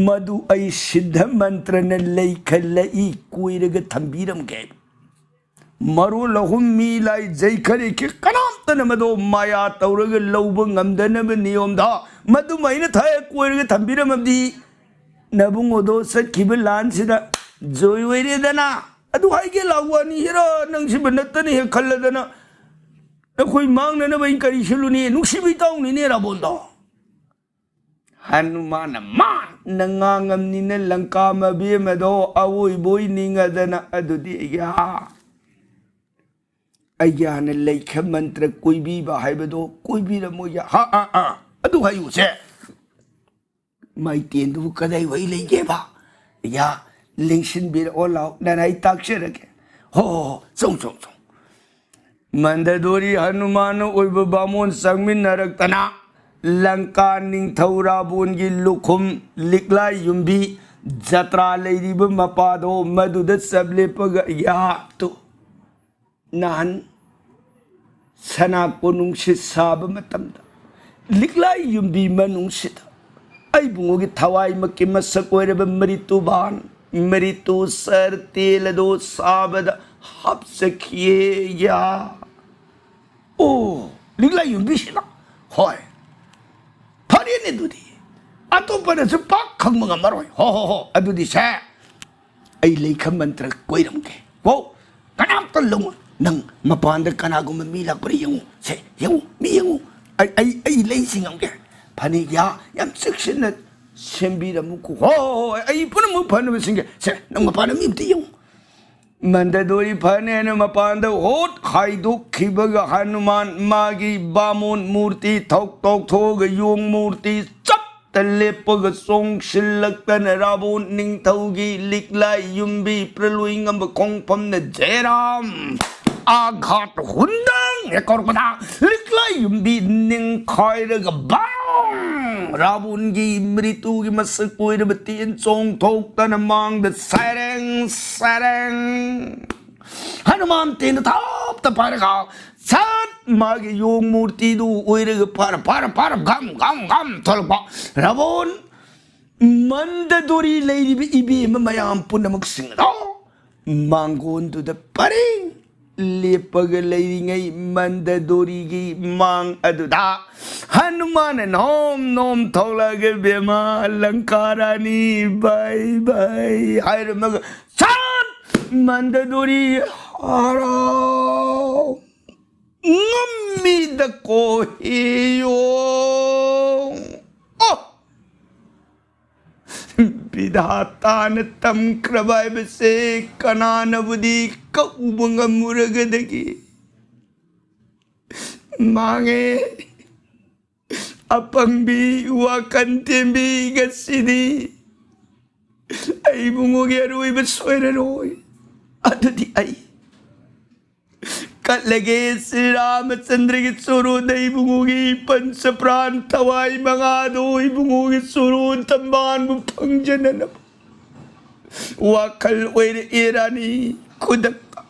ꯃꯗꯨ ꯑꯩ ꯁꯤꯗ ꯃꯟꯇ꯭ꯔꯅ ꯂꯩꯈꯠꯂꯛꯏ, ꯀꯣꯏꯔꯒ ꯊꯝꯕꯤꯔꯝꯒꯦ꯫" ꯃꯔꯣꯜ ꯑꯍꯨꯝ ꯃꯤ ꯂꯥꯏ ꯖꯩꯈꯔꯦꯛꯈꯤ ꯀꯅꯥꯝꯇꯅ ꯃꯗꯣ ꯃꯥꯌꯥ ꯇꯧꯔꯒ ꯂꯧꯕ ꯉꯝꯗꯅꯕ ꯅꯤꯌꯣꯝꯗ ꯃꯗꯨꯃ ꯑꯩꯅ ꯊꯥꯏ ꯀꯣꯏꯔꯒ ꯊꯝꯕꯤꯔꯝꯃꯕꯗꯤ ꯅꯕꯨꯡꯉꯣꯗꯣ ꯆꯠꯈꯤꯕ ꯂꯥꯟꯁꯤꯗ ꯖꯣꯏ ꯑꯣꯏꯔꯦꯗꯅ꯫ ꯑꯗꯨ ꯍꯥꯏꯒꯦ ꯂꯥꯛꯄ ꯋꯥꯅꯤ ꯍꯤꯔꯥ, ꯅꯪꯁꯤꯕ ꯅꯠꯇꯅ ꯍꯦꯛ ꯈꯜꯂꯗꯅ ꯑꯩꯈꯣꯏ ꯃꯥꯡꯅꯅꯕ ꯑꯩ ꯀꯔꯤ ꯁꯤꯜꯂꯨꯅꯤ? ꯅꯨꯡꯁꯤꯕ ꯏꯇꯥꯎꯅꯤꯅꯦ ꯔꯥꯕꯣꯟꯗꯣ꯫ ꯍꯅꯨꯃꯥꯟꯅ ꯃꯥꯅ ꯉꯥꯡꯉꯝꯅꯤꯅ ꯂꯪꯀꯥ ꯃꯕꯦꯝꯃꯗꯣ ꯑꯋꯣꯏꯕꯣꯏ ꯅꯤꯡꯉꯗꯅ, "ꯑꯗꯨꯗꯤ ꯑꯩꯒꯤ ꯍꯥ, ꯑꯩꯒꯤ ꯍꯥꯟꯅ ꯂꯩꯈ ꯃꯟꯇ꯭ꯔ ꯀꯣꯏꯕꯤꯕ ꯍꯥꯏꯕꯗꯣ ꯀꯣꯏꯕꯤꯔꯝꯃꯣꯏꯒꯦ ꯍꯥ, ꯑꯥ, ꯑꯥ, ꯑꯗꯨ ꯍꯥꯏꯌꯨꯁꯦ꯫ ꯃꯥꯏꯇꯦꯟꯗꯨꯕꯨ ꯀꯗꯥꯏꯋꯥꯏ ꯂꯩꯒꯦꯕ? ꯌꯥ, ꯂꯦꯡꯁꯤꯟꯕꯤꯔꯛꯑꯣ ꯂꯥꯎ, ꯅꯅꯥꯏ ꯇꯥꯛꯆꯔꯒꯦ꯫ ꯍꯣ, ꯍꯣ, ꯍꯣ, ꯆꯣꯡ, ꯆꯣꯡ, ꯆꯣꯡ꯫" ꯃꯟꯗꯗꯣꯔꯤ ꯍꯅꯨꯃꯥꯟꯅ ꯑꯣꯏꯕ ꯕꯥꯃꯣꯟ ꯆꯪꯃꯤꯟꯅꯔꯛꯇꯅ ꯂꯪꯀꯥ ꯅꯤꯡꯊꯧ ꯔꯥꯕꯣꯟꯒꯤ ꯂꯨꯈꯨꯝ ꯂꯤꯛꯂꯥꯏ ꯌꯨꯝꯕꯤ ꯖꯇ꯭ꯔꯥ ꯂꯩꯔꯤꯕ ꯃꯄꯥꯗꯣ ꯃꯗꯨꯗ ꯆꯞ ꯂꯦꯞꯄꯒ, "ꯌꯥ, ꯇꯨ, ꯅꯍꯥꯟ ꯁꯅꯥ ꯀꯣꯅꯨꯡꯁꯤ ꯁꯥꯕ ꯃꯇꯝꯗ ꯂꯤꯛꯂꯥꯏ ꯌꯨꯝꯕꯤ ꯃꯅꯨꯡꯁꯤꯗ ꯑꯩꯕꯨꯡꯉꯣꯒꯤ ꯊꯋꯥꯏꯃꯛꯀꯤ ꯃꯁꯛ ꯑꯣꯏꯔꯕ ꯃꯔꯤꯇꯨꯕꯥꯟ, ꯃꯔꯤꯇꯨ ꯁꯔ ꯇꯦꯜ ꯑꯗꯣ ꯁꯥꯕꯗ ꯍꯥꯞꯆꯈꯤꯌꯦ ꯌꯥ꯫" "ꯑꯣ, ꯂꯤꯛꯂꯥꯏ ꯌꯨꯝꯕꯤꯁꯤꯅ? ꯍꯣꯏ, ꯐꯔꯦꯅꯦ ꯑꯗꯨꯗꯤ꯫ ꯑꯇꯣꯞꯄꯅꯁꯨ ꯄꯥꯛ ꯈꯪꯕ ꯉꯝꯃꯔꯣꯏ꯫ ꯍꯣ, ꯍꯣ, ꯍꯣ, ꯑꯗꯨꯗꯤ ꯁꯦ, ꯑꯩ ꯂꯩꯈ ꯃꯟꯇ꯭ꯔ ꯀꯣꯏꯔꯝꯒꯦ ꯀꯣ꯫ ꯀꯅꯥꯝꯇ ꯂꯧ-, ꯅꯪ ꯃꯄꯥꯟꯗ ꯀꯅꯥꯒꯨꯝꯕ ꯃꯤ ꯂꯥꯛꯄ꯭ꯔꯥ ꯌꯦꯡꯉꯨ꯫ ꯁꯦ, ꯌꯦꯡꯉꯨ, ꯃꯤ ꯌꯦꯡꯉꯨ꯫ ꯑꯩ, ꯑꯩ, ꯑꯩ ꯂꯩ ꯁꯤꯡꯉꯝꯒꯦ꯫ ꯐꯅꯦꯛ ꯌꯥ ꯌꯥꯝ ꯆꯦꯛꯁꯤꯟꯅ ꯁꯦꯝꯕꯤꯔꯝꯃꯨꯀꯣ꯫ ꯍꯣꯏ, ꯍꯣꯏ, ꯍꯣꯏ, ꯑꯩ ꯄꯨꯝꯅꯃꯛ ꯐꯅꯕ ꯁꯤꯟꯒꯦ꯫ ꯁꯦ, ꯅꯪ ꯃꯄꯥꯟꯗ ꯃꯤ ꯑꯝꯇ ꯌꯦꯡꯉꯨ꯫ ꯃꯟꯗꯗꯣꯔꯤ ꯐꯅꯦꯅ ꯃꯄꯥꯟꯗ ꯍꯣꯠ ꯍꯥꯏꯗꯣꯛꯈꯤꯕꯒ ꯍꯅꯨꯃꯥꯟ ꯃꯥꯒꯤ ꯕꯥꯃꯣꯟ ꯃꯨꯔꯇꯤ ꯊꯧ ꯇꯧꯊꯣꯛꯑꯒ ꯌꯣꯡ ꯃꯨꯔꯇꯤ ꯆꯞꯇ ꯂꯦꯞꯄꯒ ꯆꯣꯡꯁꯤꯜꯂꯛꯇꯅ ꯔꯥꯕꯣꯟ ꯅꯤꯡꯊꯧꯒꯤ ꯂꯤꯛꯂꯥꯏ ꯌꯨꯝꯕꯤ ꯄ꯭ꯔꯂꯣꯏ ꯉꯝꯕ ꯈꯣꯡꯐꯝꯅ ꯖꯦꯔꯥꯝ ꯑꯥꯘꯥꯠ ꯍꯨꯟꯗꯪ ꯍꯦꯛ ꯀꯧꯔꯛꯄꯗ ꯂꯤꯛꯂꯥꯏ ꯌꯨꯝꯕꯤ ꯅꯤꯡꯈꯥꯏꯔꯒ ꯕꯥꯡ! ꯔꯥꯕꯣꯟꯒꯤ ꯃ꯭ꯔꯤꯇꯨꯒꯤ ꯃꯁꯛ ꯑꯣꯏꯔꯕ ꯇꯦꯟ ꯆꯣꯡꯊꯣꯛꯇꯅ ꯃꯥꯡꯗ ꯁꯦꯔꯦꯡ ꯁꯦꯔꯦꯡ! ꯍꯅꯨꯃꯥꯟ ꯇꯦꯟꯗ ꯊꯥꯞꯇ ꯄꯥꯏꯔꯒ ꯁꯠ ꯃꯥꯒꯤ ꯌꯣꯡ ꯃꯨꯔꯇꯤꯗꯨ ꯑꯣꯏꯔꯒ ꯐꯔ ꯐꯔ ꯐꯔ ꯒꯝ ꯒꯝ ꯒꯝ ꯊꯣꯛꯂꯛꯄ꯫ ꯔꯥꯕꯣꯟ ꯃꯟꯗꯗꯣꯔꯤ ꯂꯩꯔꯤꯕ ꯏꯕꯦꯝꯃ ꯃꯌꯥꯝ ꯄꯨꯝꯅꯃꯛꯁꯤꯡ ꯑꯗꯣ ꯃꯥꯡꯒꯣꯟꯗꯨꯗ ꯄꯔꯦꯡ ꯂꯦꯞꯄꯒ ꯂꯩꯔꯤꯉꯩ ꯃꯟꯗꯗꯣꯔꯤꯒꯤ ꯃꯥꯡ ꯑꯗꯨꯗ ꯍꯅꯨꯃꯥꯟꯅ ꯅꯣꯝ ꯅꯣꯝ ꯊꯣꯛꯂꯛꯑꯒ "ꯕꯦꯝꯃ ꯂꯪꯀꯥ ꯔꯥꯅꯤ ꯕꯥꯏ ꯕꯥꯏ" ꯍꯥꯏꯔꯝꯃꯒ ꯁꯠ ꯃꯟꯗꯗꯣꯔꯤ ꯍꯔꯥꯎ ꯉꯝꯃꯤꯗ ꯀꯣꯍꯤꯌꯣ꯫ ꯑꯣ! ꯕꯤꯙꯥꯇꯥꯅ ꯇꯝꯈ꯭ꯔꯕ ꯍꯥꯏꯕꯁꯦ ꯀꯅꯥꯅꯕꯨꯗꯤ ꯀꯛꯎꯕ ꯉꯝꯃꯨꯔꯒꯗꯒꯦ? ꯃꯥꯡꯉꯦ꯫ ꯑꯄꯪꯕꯤ, ꯋꯥꯈꯜ ꯊꯦꯝꯕꯤ, ꯉꯁꯤꯗꯤ ꯑꯩ ꯏꯕꯨꯡꯉꯣꯒꯤ ꯑꯔꯣꯏꯕ ꯁꯣꯏꯔꯔꯣꯏ꯫ ꯑꯗꯨꯗꯤ ꯑꯩ ꯀꯠꯂꯒꯦ ꯁ꯭ꯔꯤ ꯔꯥꯃꯆꯟꯗ꯭ꯔꯒꯤ ꯆꯣꯔꯣꯟꯗ ꯏꯕꯨꯡꯉꯣꯒꯤ ꯄꯟꯆ ꯄ꯭ꯔꯥꯟ ꯊꯋꯥꯏ ꯃꯉꯥꯗꯣ ꯏꯕꯨꯡꯉꯣꯒꯤ ꯆꯣꯔꯣꯟ ꯊꯝꯕꯥꯟꯕꯨ ꯐꯪꯖꯅꯅꯕ꯫ ꯋꯥꯈꯜ ꯑꯣꯏꯔꯛꯑꯦ ꯔꯥꯅꯤ꯫ ꯈꯨꯗꯛꯇ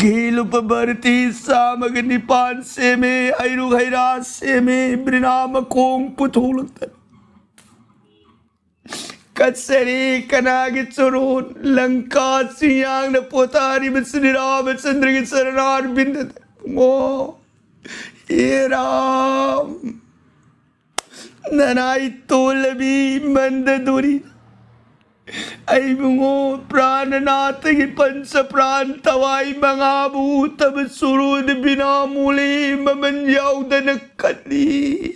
ꯘꯤ ꯂꯨꯄꯥ ꯚꯥꯔꯇꯤ ꯆꯥꯝꯃꯒ ꯅꯤꯄꯥꯟ ꯁꯦꯝꯃꯦ, ꯍꯩꯔꯨꯛ ꯍꯩꯔꯥ ꯁꯦꯝꯃꯦ, ꯕ꯭ꯔꯤꯅꯥ ꯃꯈꯣꯡ ꯄꯨꯊꯣꯛꯂꯛꯇꯅ꯫ ꯀꯠꯆꯔꯤ ꯀꯅꯥꯒꯤ ꯆꯣꯔꯣꯟ? ꯂꯪꯀꯥ ꯆꯤꯡꯌꯥꯡꯅ ꯄꯣꯊꯥꯔꯤꯕ ꯁ꯭ꯔꯤ ꯔꯥꯃꯆꯟꯗ꯭ꯔꯒꯤ ꯆꯔꯅꯥꯔꯕꯤꯟꯗꯗ꯫ ꯑꯣ, ꯍꯦ ꯔꯥꯝ! ꯅꯅꯥꯏ ꯇꯣꯜꯂꯕꯤ ꯃꯟꯗꯗꯣꯔꯤ, ꯑꯩꯕꯨꯉꯣ ꯄ꯭ꯔꯥꯅꯅꯥꯊꯒꯤ ꯄꯟꯆ ꯄ꯭ꯔꯥꯟ ꯊꯋꯥꯏ ꯃꯉꯥꯕꯨ ꯎꯠꯇꯕ ꯁꯨꯔꯨꯗ ꯕꯤꯅꯥ ꯃꯨꯂꯤ ꯃꯃꯟ ꯌꯥꯎꯗꯅ ꯀꯠꯂꯤ꯫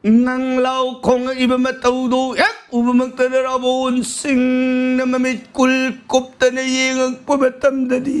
ꯉꯪꯂꯥꯎ ꯈꯣꯡꯉꯛꯏꯕ ꯃꯇꯧꯗꯨ ꯍꯦꯛ ꯎꯕꯃꯛꯇꯗ ꯔꯥꯕꯣꯟꯁꯤꯡꯅ ꯃꯃꯤꯠ ꯀꯨꯜ ꯀꯨꯞꯇꯅ ꯌꯦꯡꯉꯛꯄ ꯃꯇꯝꯗꯗꯤ,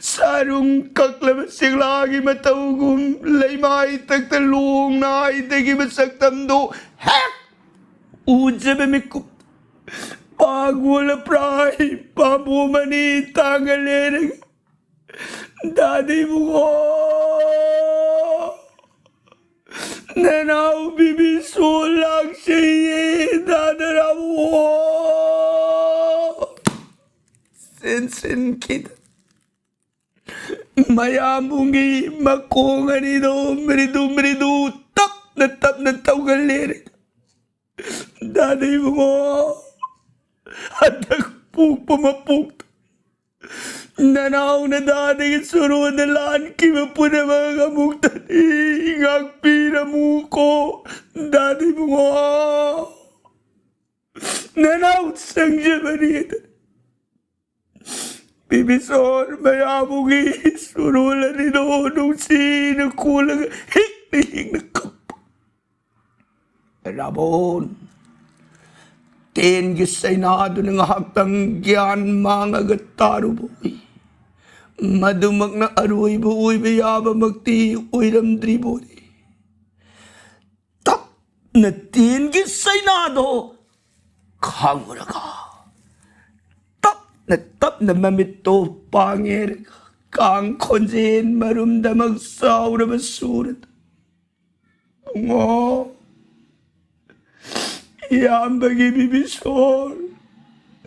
ꯁꯥꯔꯨꯡ ꯀꯛꯂꯕ ꯆꯦꯛꯂꯥꯒꯤ ꯃꯇꯧꯒꯨꯝ ꯂꯩꯃꯥꯏ ꯇꯛꯇ ꯂꯣꯡ ꯅꯥꯏꯗꯒꯤ ꯃꯁꯛꯇꯝꯗꯣ ꯍꯦꯛ ꯎꯖꯕ ꯃꯤꯀꯨꯞ ꯄꯥꯒꯣꯜ ꯄ꯭ꯔꯥꯏ ꯄꯥꯝꯕꯣꯝ ꯑꯅꯤ ꯇꯥꯡꯒ ꯂꯩꯔꯒ ꯗꯥꯗꯤ ꯏꯕꯨꯡꯉꯣ, ꯅꯅꯥꯎ ꯕꯤꯕꯤꯁꯣ ꯂꯥꯛꯆꯩꯌꯦ ꯗꯥꯗꯔꯥꯕꯣ꯫ ꯆꯦꯟꯁꯤꯟꯈꯤꯗ ꯃꯌꯥꯝꯕꯨꯡꯒꯤ ꯃꯈꯣꯡ ꯑꯅꯤꯗꯣ ꯃ꯭ꯔꯤꯗꯨ ꯃ꯭ꯔꯤꯗꯨ ꯇꯞꯅ ꯇꯞꯅ ꯇꯧꯒꯜꯂꯦ꯫ ꯗꯥꯗꯤ ꯏꯕꯨꯡꯉꯣ, ꯍꯟꯗꯛ ꯄꯣꯛꯄ ꯃꯄꯣꯛꯇ ꯅꯅꯥꯎꯅ ꯗꯥꯗꯒꯤ ꯆꯨꯔꯨꯗ ꯂꯥꯟꯈꯤꯕ ꯄꯨꯝꯅꯃꯛ ꯑꯃꯨꯛꯇꯗꯤ ꯉꯥꯛꯄꯤꯔꯝꯃꯨꯀꯣ꯫ ꯗꯥꯗꯤ ꯏꯕꯨꯡꯉꯣ, ꯅꯅꯥꯎ ꯆꯪꯖꯕꯅꯤ꯫ ꯕꯤꯕꯤꯁꯣꯔ ꯃꯌꯥꯕꯨꯒꯤ ꯁꯨꯔꯣꯜ ꯑꯅꯤꯗꯣ ꯅꯨꯡꯁꯤꯅ ꯀꯣꯜꯂꯒ ꯍꯤꯛꯅ ꯍꯤꯛꯅ ꯀꯞꯄ꯫ ꯔꯥꯕꯣꯟ, ꯇꯦꯟꯒꯤ ꯆꯩꯅꯥꯗꯨꯅ ꯉꯥꯏꯍꯥꯛꯇꯪ ꯒ꯭ꯌꯥꯟ ꯃꯥꯡꯉꯒ ꯇꯥꯔꯨꯕ ꯎꯏ꯫ ꯃꯗꯨꯃꯛꯅ ꯑꯔꯣꯏꯕ ꯑꯣꯏꯕ ꯌꯥꯕꯃꯛꯇꯤ ꯑꯣꯏꯔꯝꯗ꯭ꯔꯤꯕꯣꯏ꯫ ꯇꯞꯅ ꯇꯦꯟꯒꯤ ꯆꯩꯅꯥꯗꯣ ꯈꯥꯡꯉꯨꯔꯒ ꯇꯞꯅ ꯇꯞꯅ ꯃꯃꯤꯠꯇꯣ ꯄꯥꯡꯉꯦꯔꯒ ꯀꯥꯡ ꯈꯣꯟꯖꯦꯜ ꯃꯔꯨꯝꯗꯃꯛ ꯆꯥꯎꯔꯕ ꯁꯨꯔꯗ, "ꯏꯕꯨꯡꯉꯣ, ꯏꯌꯥꯝꯕꯒꯤ ꯕꯤꯕꯤꯁꯣꯔ,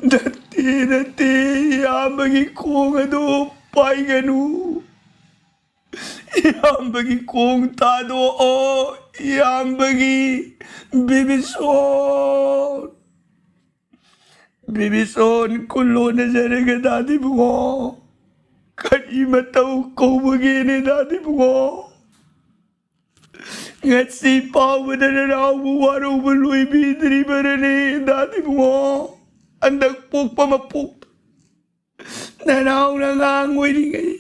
ꯅꯠꯇꯦ, ꯅꯠꯇꯦ, ꯏꯌꯥꯝꯕꯒꯤ ꯈꯣꯡ ꯑꯗꯨ ꯄꯥꯏꯒꯅꯨ꯫ ꯏꯌꯥꯝꯕꯒꯤ ꯈꯣꯡ ꯊꯥꯗꯣꯛꯑꯣ, ꯏꯌꯥꯝꯕꯒꯤ ꯕꯤꯕꯤꯁꯣꯟ꯫ ꯕꯤꯕꯤꯁꯣꯟ ꯈꯨꯜꯂꯣꯟꯅꯖꯔꯒ ꯗꯥꯗꯤꯕꯨꯡꯉꯣ, ꯀꯔꯤ ꯃꯇꯧ ꯀꯧꯕꯒꯦꯅꯦ ꯗꯥꯗꯤꯕꯨꯡꯉꯣ? ꯉꯁꯤ ꯐꯥꯎꯕꯗ ꯅꯅꯥꯎꯕꯨ ꯋꯥꯔꯧꯕ ꯂꯣꯏꯕꯤꯗ꯭ꯔꯤꯕꯔꯅꯦ ꯗꯥꯗꯤꯕꯨꯡꯉꯣ? ꯍꯟꯗꯛ ꯄꯣꯛꯄ ꯃꯄꯣꯛꯇ ꯅꯅꯥꯎꯅ ꯑꯉꯥꯡ ꯑꯣꯏꯔꯤꯉꯩ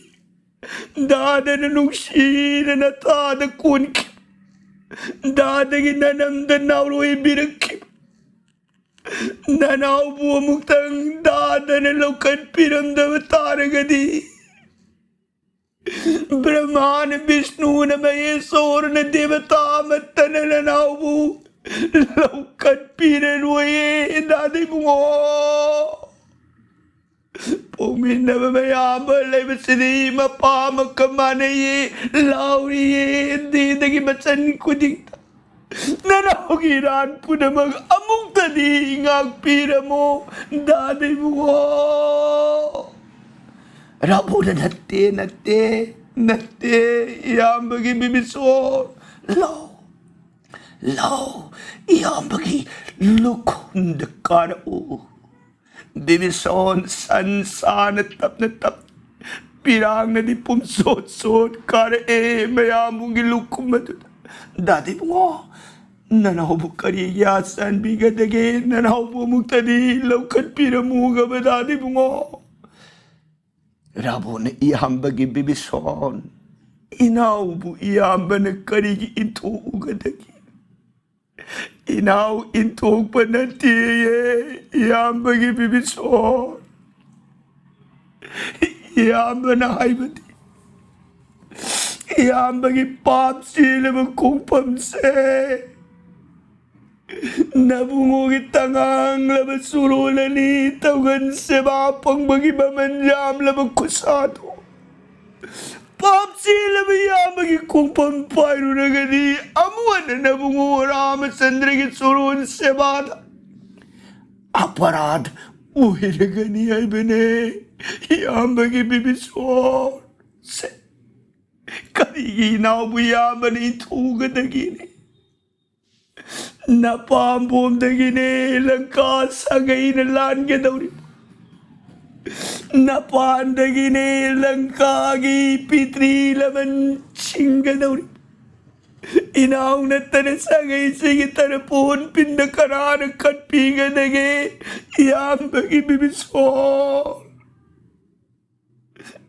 ꯗꯥꯗꯅ ꯅꯨꯡꯁꯤꯅ ꯅꯇꯥꯗ ꯀꯣꯟꯈꯤ꯫ ꯗꯥꯗꯒꯤ ꯅꯅꯝꯗ ꯅꯥꯎꯔꯣꯏꯕꯤꯔꯛꯈꯤꯕ ꯅꯅꯥꯎꯕꯨ ꯑꯃꯨꯛꯇꯪ ꯗꯥꯗꯅ ꯂꯧꯈꯠꯄꯤꯔꯝꯗꯕ ꯇꯥꯔꯒꯗꯤ, ꯕ꯭ꯔꯍ꯭ꯃꯥꯅ, ꯕꯤꯁꯅꯨꯅ, ꯃꯍꯦꯁꯣꯔꯅ, ꯗꯦꯕꯇꯥ ꯑꯃꯠꯇꯅ ꯅꯅꯥꯎꯕꯨ ꯂꯧꯈꯠꯄꯤꯔꯔꯣꯏꯌꯦ, ꯗꯥꯗꯥ ꯏꯕꯨꯡꯉꯣ꯫ ꯄꯣꯛꯃꯤꯟꯅꯕ ꯃꯌꯥꯝ ꯑꯃ ꯂꯩꯕꯁꯤꯗꯤ ꯃꯄꯥ ꯑꯃꯒ ꯃꯥꯟꯅꯩꯌꯦ, ꯂꯥꯎꯔꯤꯌꯦ, ꯍꯤꯟꯗꯤꯗꯒꯤ ꯃꯆꯟ ꯈꯨꯗꯤꯡꯗ꯫ ꯅꯅꯥꯎꯒꯤ ꯏꯔꯥꯟ ꯄꯨꯝꯅꯃꯛ ꯑꯃꯨꯛꯇꯗꯤ ꯉꯥꯛꯄꯤꯔꯝꯃꯣ, ꯗꯥꯗꯥ ꯏꯕꯨꯡꯉꯣ꯫ ꯔꯥꯕꯣꯅ, "ꯅꯠꯇꯦ, ꯅꯠꯇꯦ, ꯅꯠꯇꯦ, ꯏꯌꯥꯝꯕꯒꯤ ꯕꯤꯕꯤꯁꯣꯟ꯫ ꯂꯥꯎ, ꯂꯥꯎ, ꯏꯌꯥꯝꯕꯒꯤ ꯂꯨꯈꯨꯝꯗ ꯀꯥꯔꯛꯎ꯫" ꯕꯤꯕꯤꯁꯣꯟ ꯁꯟ ꯁꯥꯅ ꯇꯞꯅ ꯇꯞꯅ, ꯄꯤꯔꯥꯡꯅꯗꯤ ꯄꯨꯝꯁꯣꯠ ꯁꯣꯠ ꯀꯥꯔꯛꯑꯦ ꯃꯌꯥꯝꯕꯨꯡꯒꯤ ꯂꯨꯈꯨꯝ ꯑꯗꯨꯗ꯫ "ꯗꯥꯗꯥ ꯏꯕꯨꯡꯉꯣ, ꯅꯅꯥꯎꯕꯨ ꯀꯔꯤ ꯌꯥ ꯆꯟꯕꯤꯒꯗꯒꯦ? ꯅꯅꯥꯎꯕꯨ ꯑꯃꯨꯛꯇꯗꯤ ꯂꯧꯈꯠꯄꯤꯔꯝꯃꯨꯒꯕ, ꯗꯥꯗꯥ ꯏꯕꯨꯡꯉꯣ꯫" ꯔꯥꯕꯣꯅ, "ꯏꯌꯥꯝꯕꯒꯤ ꯕꯤꯕꯤꯁꯣꯟ, ꯏꯅꯥꯎꯕꯨ ꯏꯌꯥꯝꯕꯅ ꯀꯔꯤꯒꯤ ꯏꯟꯊꯣꯛꯎꯒꯗꯒꯦ? ꯏꯅꯥꯎ ꯏꯟꯊꯣꯛꯄ ꯅꯠꯇꯦꯌꯦ, ꯏꯌꯥꯝꯕꯒꯤ ꯕꯤꯕꯤꯁꯣꯟ꯫ ꯏꯌꯥꯝꯕꯅ ꯍꯥꯏꯕꯗꯤ, ꯏꯌꯥꯝꯕꯒꯤ ꯄꯥꯞ ꯆꯦꯜꯂꯕ ꯈꯣꯡꯐꯝꯁꯦ ꯅꯕꯨꯡꯉꯣꯒꯤ ꯇꯉꯥꯡꯂꯕ ꯆꯨꯔꯣꯜ ꯑꯅꯤ ꯇꯧꯒꯟ ꯁꯦꯕꯥ ꯐꯪꯕꯒꯤ ꯃꯃꯜ ꯌꯥꯝꯂꯕ ꯈꯨꯠꯁꯥꯗꯣ, ꯄꯥꯞ ꯆꯦꯜꯂꯕ ꯏꯌꯥꯝꯕꯒꯤ ꯈꯣꯡꯐꯝ ꯄꯥꯏꯔꯨꯔꯒꯗꯤ ꯑꯃꯨꯛ ꯍꯟꯅ ꯅꯕꯨꯡꯉꯣ ꯔꯥꯃꯆꯟꯗ꯭ꯔꯒꯤ ꯆꯨꯔꯣꯜ ꯁꯦꯕꯥꯗ ꯑꯄꯔꯥꯙ ꯑꯣꯏꯔꯒꯅꯤ ꯍꯥꯏꯕꯅꯦ, ꯏꯌꯥꯝꯕꯒꯤ ꯕꯤꯕꯤꯁꯣꯟꯁꯦ꯫ ꯀꯔꯤꯒꯤ ꯏꯅꯥꯎꯕꯨ ꯏꯌꯥꯝꯕꯅ ꯏꯟꯊꯣꯛꯎꯒꯗꯒꯦꯅꯦ? ꯅꯄꯥꯝꯕꯣꯝꯗꯒꯤꯅꯦ ꯂꯪꯀꯥ ꯁꯥꯒꯩꯅ ꯂꯥꯟꯒꯗꯧꯔꯤꯕ꯫ ꯅꯄꯥꯟꯗꯒꯤꯅꯦ ꯂꯪꯀꯥꯒꯤ ꯄꯤꯇ꯭ꯔꯤ ꯂꯃꯟ ꯆꯤꯡꯒꯗꯧꯔꯤꯕ꯫ ꯏꯅꯥꯎ ꯅꯠꯇꯅ ꯁꯥꯒꯩꯁꯤꯒꯤ ꯇꯔꯄꯣꯟ ꯄꯤꯟꯗ ꯀꯅꯥꯅ ꯀꯠꯄꯤꯒꯗꯒꯦ? ꯏꯌꯥꯝꯕꯒꯤ ꯕꯤꯕꯤꯁꯣꯟ꯫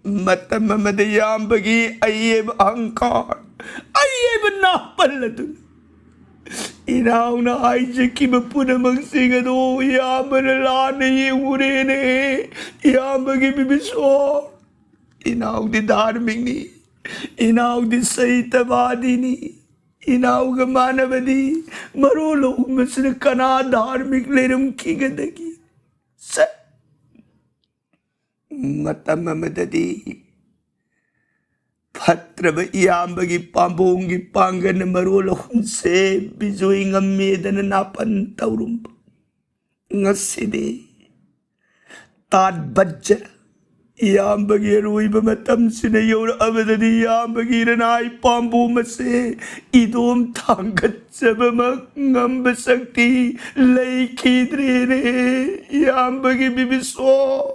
ꯃꯇꯝ ꯑꯃꯗ ꯏꯌꯥꯝꯕꯒꯤ ꯑꯌꯦꯕ ꯑꯍꯪꯀꯥꯔ, ꯑꯌꯦꯕ ꯅꯥꯄꯜ ꯑꯗꯨꯅ ꯏꯅꯥꯎꯅ ꯍꯥꯏꯖꯈꯤꯕ ꯄꯨꯝꯅꯃꯛꯁꯤꯡ ꯑꯗꯨ ꯏꯌꯥꯝꯕꯅ ꯂꯥꯟꯅ ꯌꯦꯡꯉꯨꯔꯦꯅꯦ, ꯏꯌꯥꯝꯕꯒꯤ ꯕꯤꯕꯤꯁꯣꯟ꯫ ꯏꯅꯥꯎꯗꯤ ꯙꯥꯔꯃꯤꯛꯅꯤ, ꯏꯅꯥꯎꯗꯤ ꯁꯍꯤꯇꯕꯥꯗꯤꯅꯤ, ꯏꯅꯥꯎꯒ ꯃꯥꯟꯅꯕꯗꯤ ꯃꯔꯣꯜ ꯑꯍꯨꯝ ꯑꯁꯤꯗ ꯀꯅꯥ ꯙꯥꯔꯃꯤꯛ ꯂꯩꯔꯝꯈꯤꯒꯗꯒꯦ? ꯁꯦ, ꯃꯇꯝ ꯑꯃꯗꯗꯤ ꯐꯠꯇ꯭ꯔꯕ ꯏꯌꯥꯝꯕꯒꯤ ꯄꯥꯝꯕꯣꯝꯒꯤ ꯄꯥꯡꯒꯜꯅ ꯃꯔꯣꯜ ꯑꯍꯨꯝꯁꯦ ꯕꯤꯖꯣꯏ ꯉꯝꯃꯦꯗꯅ ꯅꯥꯄꯟ ꯇꯧꯔꯝꯕ꯫ ꯉꯁꯤꯗꯤ ꯇꯥꯠ ꯕꯠꯖꯔ, ꯏꯌꯥꯝꯕꯒꯤ ꯑꯔꯣꯏꯕ ꯃꯇꯝꯁꯤꯅ ꯌꯧꯔꯛꯑꯕꯗꯗꯤ ꯏꯌꯥꯝꯕꯒꯤ ꯏꯔꯅꯥꯏ ꯄꯥꯝꯕꯣꯝ ꯑꯁꯦ ꯏꯗꯣꯝ ꯊꯥꯡꯒꯠꯆꯕꯃꯛ ꯉꯝꯕ ꯁꯛꯇꯤ ꯂꯩꯈꯤꯗ꯭ꯔꯦꯅꯦ꯫ ꯏꯌꯥꯝꯕꯒꯤ ꯕꯤꯕꯤꯁꯣꯟ,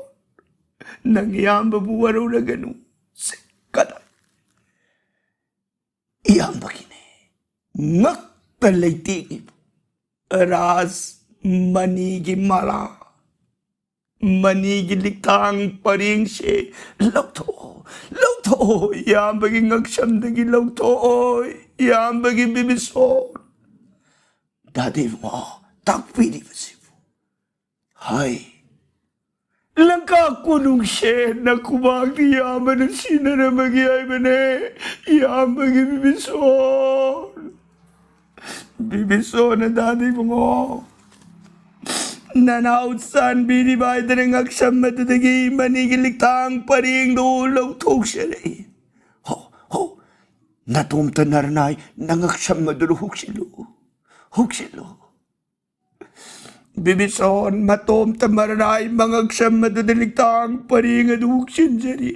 ꯅꯪ ꯏꯌꯥꯝꯕꯕꯨ ꯋꯥꯔꯧꯔꯒꯅꯨ꯫ ꯁꯦ, ꯀꯗꯥꯏ? ꯏꯌꯥꯝꯕꯒꯤꯅꯦ꯫ ꯉꯛꯇ ꯂꯩꯇꯦꯡꯉꯤꯕ ꯔꯥꯖ ꯃꯅꯤꯒꯤ ꯃꯥꯂꯥ, ꯃꯅꯤꯒꯤ ꯂꯤꯛꯊꯥꯡ ꯄꯔꯦꯡꯁꯦ ꯂꯧꯊꯣꯛꯑꯣ, ꯂꯧꯊꯣꯛꯑꯣ, ꯏꯌꯥꯝꯕꯒꯤ ꯉꯛꯁꯝꯗꯒꯤ ꯂꯧꯊꯣꯛꯑꯣ, ꯏꯌꯥꯝꯕꯒꯤ ꯕꯤꯕꯤꯁꯣꯟ꯫ ꯗꯥꯗꯤꯕꯣ, ꯇꯥꯛꯄꯤꯔꯤꯕꯁꯤꯕꯨ? ꯍꯥꯏ, ꯂꯪꯀꯥ ꯀꯣꯅꯨꯡꯁꯦ ꯅꯈꯨꯕꯥꯛꯇꯤ ꯏꯌꯥꯝꯕꯅ ꯁꯤꯟꯅꯔꯝꯃꯒꯦ ꯍꯥꯏꯕꯅꯦ, ꯏꯌꯥꯝꯕꯒꯤ ꯕꯤꯕꯤꯁꯣꯟ꯫ ꯕꯤꯕꯤꯁꯣꯟꯅ ꯗꯥꯗꯤꯕꯨꯡꯉꯣ, ꯅꯅꯥꯎ ꯆꯥꯟꯕꯤꯔꯤꯕ ꯍꯥꯏꯗꯅ ꯉꯛꯁꯝ ꯑꯗꯨꯗꯒꯤ ꯃꯅꯤꯒꯤ ꯂꯤꯛꯊꯥꯡ ꯄꯔꯦꯡꯗꯨ ꯂꯧꯊꯣꯛꯆꯔꯛꯏ꯫ ꯍꯣ, ꯍꯣ, ꯅꯇꯣꯝꯇ ꯅꯔꯅꯥꯏ ꯅꯉꯛꯁꯝ ꯑꯗꯨꯗ ꯍꯨꯛꯆꯤꯜꯂꯨ, ꯍꯨꯛꯆꯤꯜꯂꯨ꯫ ꯕꯤꯕꯤꯁꯣꯟ ꯃꯇꯣꯝꯇ ꯃꯔꯅꯥꯏ ꯃꯉꯛꯁꯝ ꯑꯗꯨꯗ ꯂꯤꯛꯊꯥꯡ ꯄꯔꯦꯡ ꯑꯗꯨ ꯍꯨꯛꯆꯤꯟꯖꯔꯤ꯫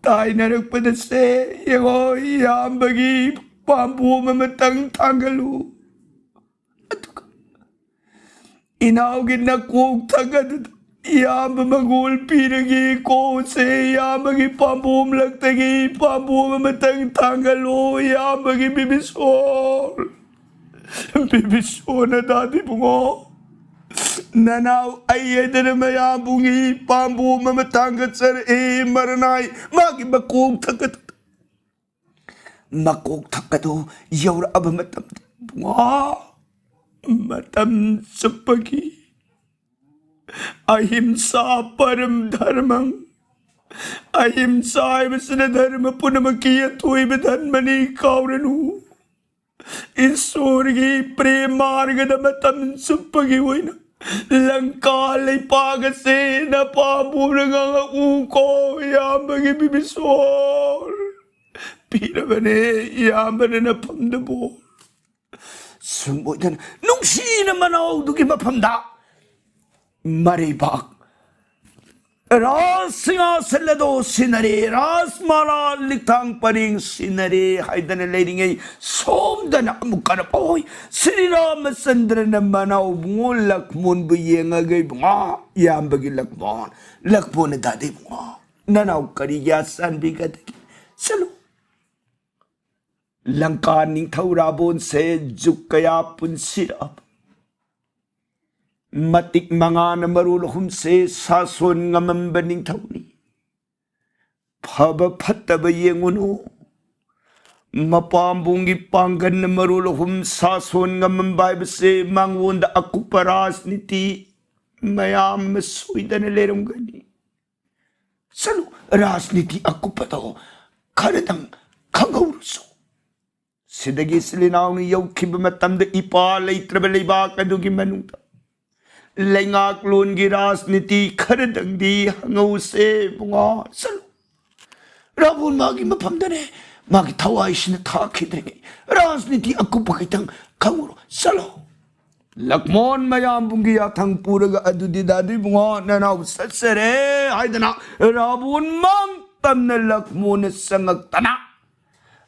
ꯇꯥꯏꯅꯔꯛꯄꯗ ꯁꯦ, ꯌꯦꯡꯉꯣ, ꯏꯌꯥꯝꯕꯒꯤ ꯄꯥꯝꯕꯣꯝ ꯑꯃꯇꯪ ꯊꯥꯡꯒꯠꯂꯨ꯫ ꯑꯗꯨꯒ ꯏꯅꯥꯎꯒꯤ ꯅꯀꯣꯛ ꯊꯛ ꯑꯗꯨꯗ ꯏꯌꯥꯝꯕ ꯃꯉꯣꯜ ꯄꯤꯔꯒꯦ꯫ ꯀꯣꯛꯁꯦ ꯏꯌꯥꯝꯕꯒꯤ ꯄꯥꯝꯕꯣꯝ ꯂꯛꯇꯒꯤ ꯄꯥꯝꯕꯣꯝ ꯑꯃꯇꯪ ꯊꯥꯡꯒꯠꯂꯣ, ꯏꯌꯥꯝꯕꯒꯤ ꯕꯤꯕꯤꯁꯣꯟ꯫ ꯕꯤꯕꯤꯁꯣꯟꯅ ꯗꯥꯗꯤꯕꯨꯡꯉꯣ, ꯅꯅꯥꯎ ꯑꯩ ꯍꯥꯏꯗꯅ ꯃꯌꯥꯝꯕꯨꯡꯒꯤ ꯄꯥꯝꯕꯣꯝ ꯑꯃ ꯊꯥꯡꯒꯠꯆꯔꯛꯑꯦ꯫ ꯃꯔꯅꯥꯏ ꯃꯥꯒꯤ ꯃꯀꯣꯛ ꯊꯛ ꯑꯗꯨꯗ, ꯃꯀꯣꯛ ꯊꯛ ꯑꯗꯨ ꯌꯧꯔꯛꯑꯕ ꯃꯇꯝꯗ, ꯏꯕꯨꯡꯉꯣ, ꯃꯇꯝ ꯆꯨꯞꯄꯒꯤ ꯑꯍꯤꯝꯁꯥ ꯄꯔꯝ ꯙꯔꯃꯝ, ꯑꯍꯤꯝꯁꯥ ꯍꯥꯏꯕꯁꯤꯅ ꯙꯔꯃ ꯄꯨꯝꯅꯃꯛꯀꯤ ꯑꯊꯣꯏꯕ ꯙꯔꯃꯅꯤ, ꯀꯥꯎꯔꯅꯨ꯫ ꯏꯁꯣꯔꯒꯤ ꯄ꯭ꯔꯦꯝ ꯃꯥꯔꯒꯗ ꯃꯇꯝ ꯆꯨꯞꯄꯒꯤ ꯑꯣꯏꯅ ꯂꯪꯀꯥ ꯂꯩꯄꯥꯛ ꯑꯁꯦ ꯅꯄꯥꯝꯕꯣꯝꯅ ꯉꯥꯡꯉꯛꯎꯀꯣ, ꯏꯌꯥꯝꯕꯒꯤ ꯕꯤꯕꯤꯁꯣꯔ꯫ ꯄꯤꯔꯕꯅꯦ, ꯏꯌꯥꯝꯕꯅ ꯅꯐꯝꯗ ꯕꯣꯔ꯫ ꯁꯨꯝ ꯑꯣꯏꯗꯅ ꯅꯨꯡꯁꯤꯅ ꯃꯅꯥꯎꯗꯨꯒꯤ ꯃꯐꯝꯗ ꯃꯔꯩꯕꯥꯛ, ꯔꯥꯖ ꯁꯤꯡꯍꯥꯁꯟ ꯑꯗꯣ ꯁꯤꯟꯅꯔꯦ, ꯔꯥꯖꯃꯥꯂꯥ ꯂꯤꯛꯊꯥꯡ ꯄꯔꯦꯡ ꯁꯤꯟꯅꯔꯦ ꯍꯥꯏꯗꯅ ꯂꯩꯔꯤꯉꯩ, ꯁꯣꯝꯗꯅ ꯑꯃꯨꯛ ꯀꯔꯞ ꯑꯣꯏ꯫ ꯁ꯭ꯔꯤ ꯔꯥꯃꯆꯟꯗ꯭ꯔꯅ ꯃꯅꯥꯎꯕꯨꯡꯉꯣ ꯂꯛꯃꯣꯟꯕꯨ ꯌꯦꯡꯉꯒ, "ꯏꯕꯨꯡꯉꯣ, ꯏꯌꯥꯝꯕꯒꯤ ꯂꯛꯃꯣꯟ, ꯂꯛꯃꯣꯟꯅ ꯗꯥꯗꯤ ꯏꯕꯨꯡꯉꯣ, ꯅꯅꯥꯎ ꯀꯔꯤꯒꯤ ꯑꯁꯥꯟꯕꯤꯒꯗꯒꯦ? ꯆꯠꯂꯨ, ꯂꯪꯀꯥ ꯅꯤꯡꯊꯧ ꯔꯥꯕꯣꯟꯁꯦ ꯖꯨꯛ ꯀꯌꯥ ꯄꯨꯟꯁꯤꯔꯛꯑꯕ ꯃꯇꯤꯛ ꯃꯉꯥꯅ ꯃꯔꯣꯜ ꯑꯍꯨꯝꯁꯦ ꯁꯥꯁꯣꯟ ꯉꯝꯃꯝꯕ ꯅꯤꯡꯊꯧꯅꯤ꯫ ꯐꯕ ꯐꯠꯇꯕ ꯌꯦꯡꯉꯨꯅꯨ, ꯃꯄꯥꯝꯕꯣꯝꯒꯤ ꯄꯥꯡꯒꯜꯅ ꯃꯔꯣꯜ ꯑꯍꯨꯝ ꯁꯥꯁꯣꯟ ꯉꯝꯃꯝꯕ ꯍꯥꯏꯕꯁꯦ ꯃꯉꯣꯟꯗ ꯑꯀꯨꯞꯄ ꯔꯥꯖꯅꯤꯇꯤ ꯃꯌꯥꯝ ꯑꯃ ꯁꯣꯏꯗꯅ ꯂꯩꯔꯝꯒꯅꯤ꯫ ꯆꯠꯂꯨ, ꯔꯥꯖꯅꯤꯇꯤ ꯑꯀꯨꯞꯄꯗꯣ ꯈꯔꯗꯪ ꯈꯪꯍꯧꯔꯨꯁꯨ꯫ ꯁꯤꯗꯒꯤ ꯏꯆꯤꯜ ꯏꯅꯥꯎꯅ ꯌꯧꯈꯤꯕ ꯃꯇꯝꯗ ꯏꯄꯥ ꯂꯩꯇ꯭ꯔꯕ ꯂꯩꯕꯥꯛ ꯑꯗꯨꯒꯤ ꯃꯅꯨꯡꯗ ꯂꯩꯉꯥꯛꯂꯣꯟꯒꯤ ꯔꯥꯖꯅꯤꯇꯤ ꯈꯔꯗꯪꯗꯤ ꯍꯪꯍꯧꯁꯦ ꯏꯕꯨꯡꯉꯣ꯫ ꯆꯠꯂꯨ, ꯔꯥꯕꯣꯟ ꯃꯥꯒꯤ ꯃꯐꯝꯗꯅꯦ, ꯃꯥꯒꯤ ꯊꯋꯥꯏꯁꯤꯅ ꯊꯥꯈꯤꯗ꯭ꯔꯤꯉꯩ ꯔꯥꯖꯅꯤꯇꯤ ꯑꯀꯨꯞꯄ ꯈꯤꯇꯪ ꯈꯪꯉꯨꯔꯣ꯫ ꯆꯠꯂꯣ, ꯂꯛꯃꯣꯟ ꯃꯌꯥꯝꯕꯨꯡꯒꯤ ꯌꯥꯊꯪ ꯄꯨꯔꯒ, "ꯑꯗꯨꯗꯤ ꯗꯥꯗꯤ ꯏꯕꯨꯡꯉꯣ, ꯅꯅꯥꯎ ꯆꯠꯆꯔꯦ" ꯍꯥꯏꯗꯅ ꯔꯥꯕꯣꯟ ꯃꯥꯡ ꯇꯝꯅ ꯂꯛꯃꯣꯟꯅ ꯆꯪꯉꯛꯇꯅ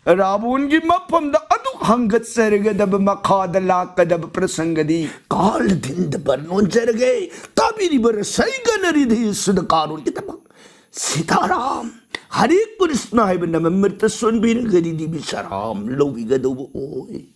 ꯔꯥꯕꯣꯟꯒꯤ ꯃꯐꯝꯗ ꯑꯗꯨꯛ ꯍꯪꯒꯠꯆꯔꯒꯗꯕ, ꯃꯈꯥꯗ ꯂꯥꯛꯀꯗꯕ ꯄ꯭ꯔꯁꯪꯒꯗꯤ ꯀꯥꯜ ꯙꯤꯟꯗ ꯕꯔꯅꯣꯟꯖꯔꯒꯦ꯫ ꯇꯥꯕꯤꯔꯤꯕ ꯔꯁꯩꯒꯅ ꯔꯤꯙꯤ ꯁꯨꯗ ꯀꯥꯔꯣꯟꯒꯤꯗꯃꯛ ꯁꯤꯇꯥꯔꯥꯝ, ꯍꯔꯦ ꯀ꯭ꯔꯤꯁꯅ ꯍꯥꯏꯕ ꯅꯃꯃ꯭ꯔꯤꯇ ꯁꯣꯟꯕꯤꯔꯒ ꯔꯤꯙꯤ ꯕꯤꯁꯥꯔꯥꯝ ꯂꯧꯕꯤꯒꯗꯧꯕ ꯑꯣꯏ꯫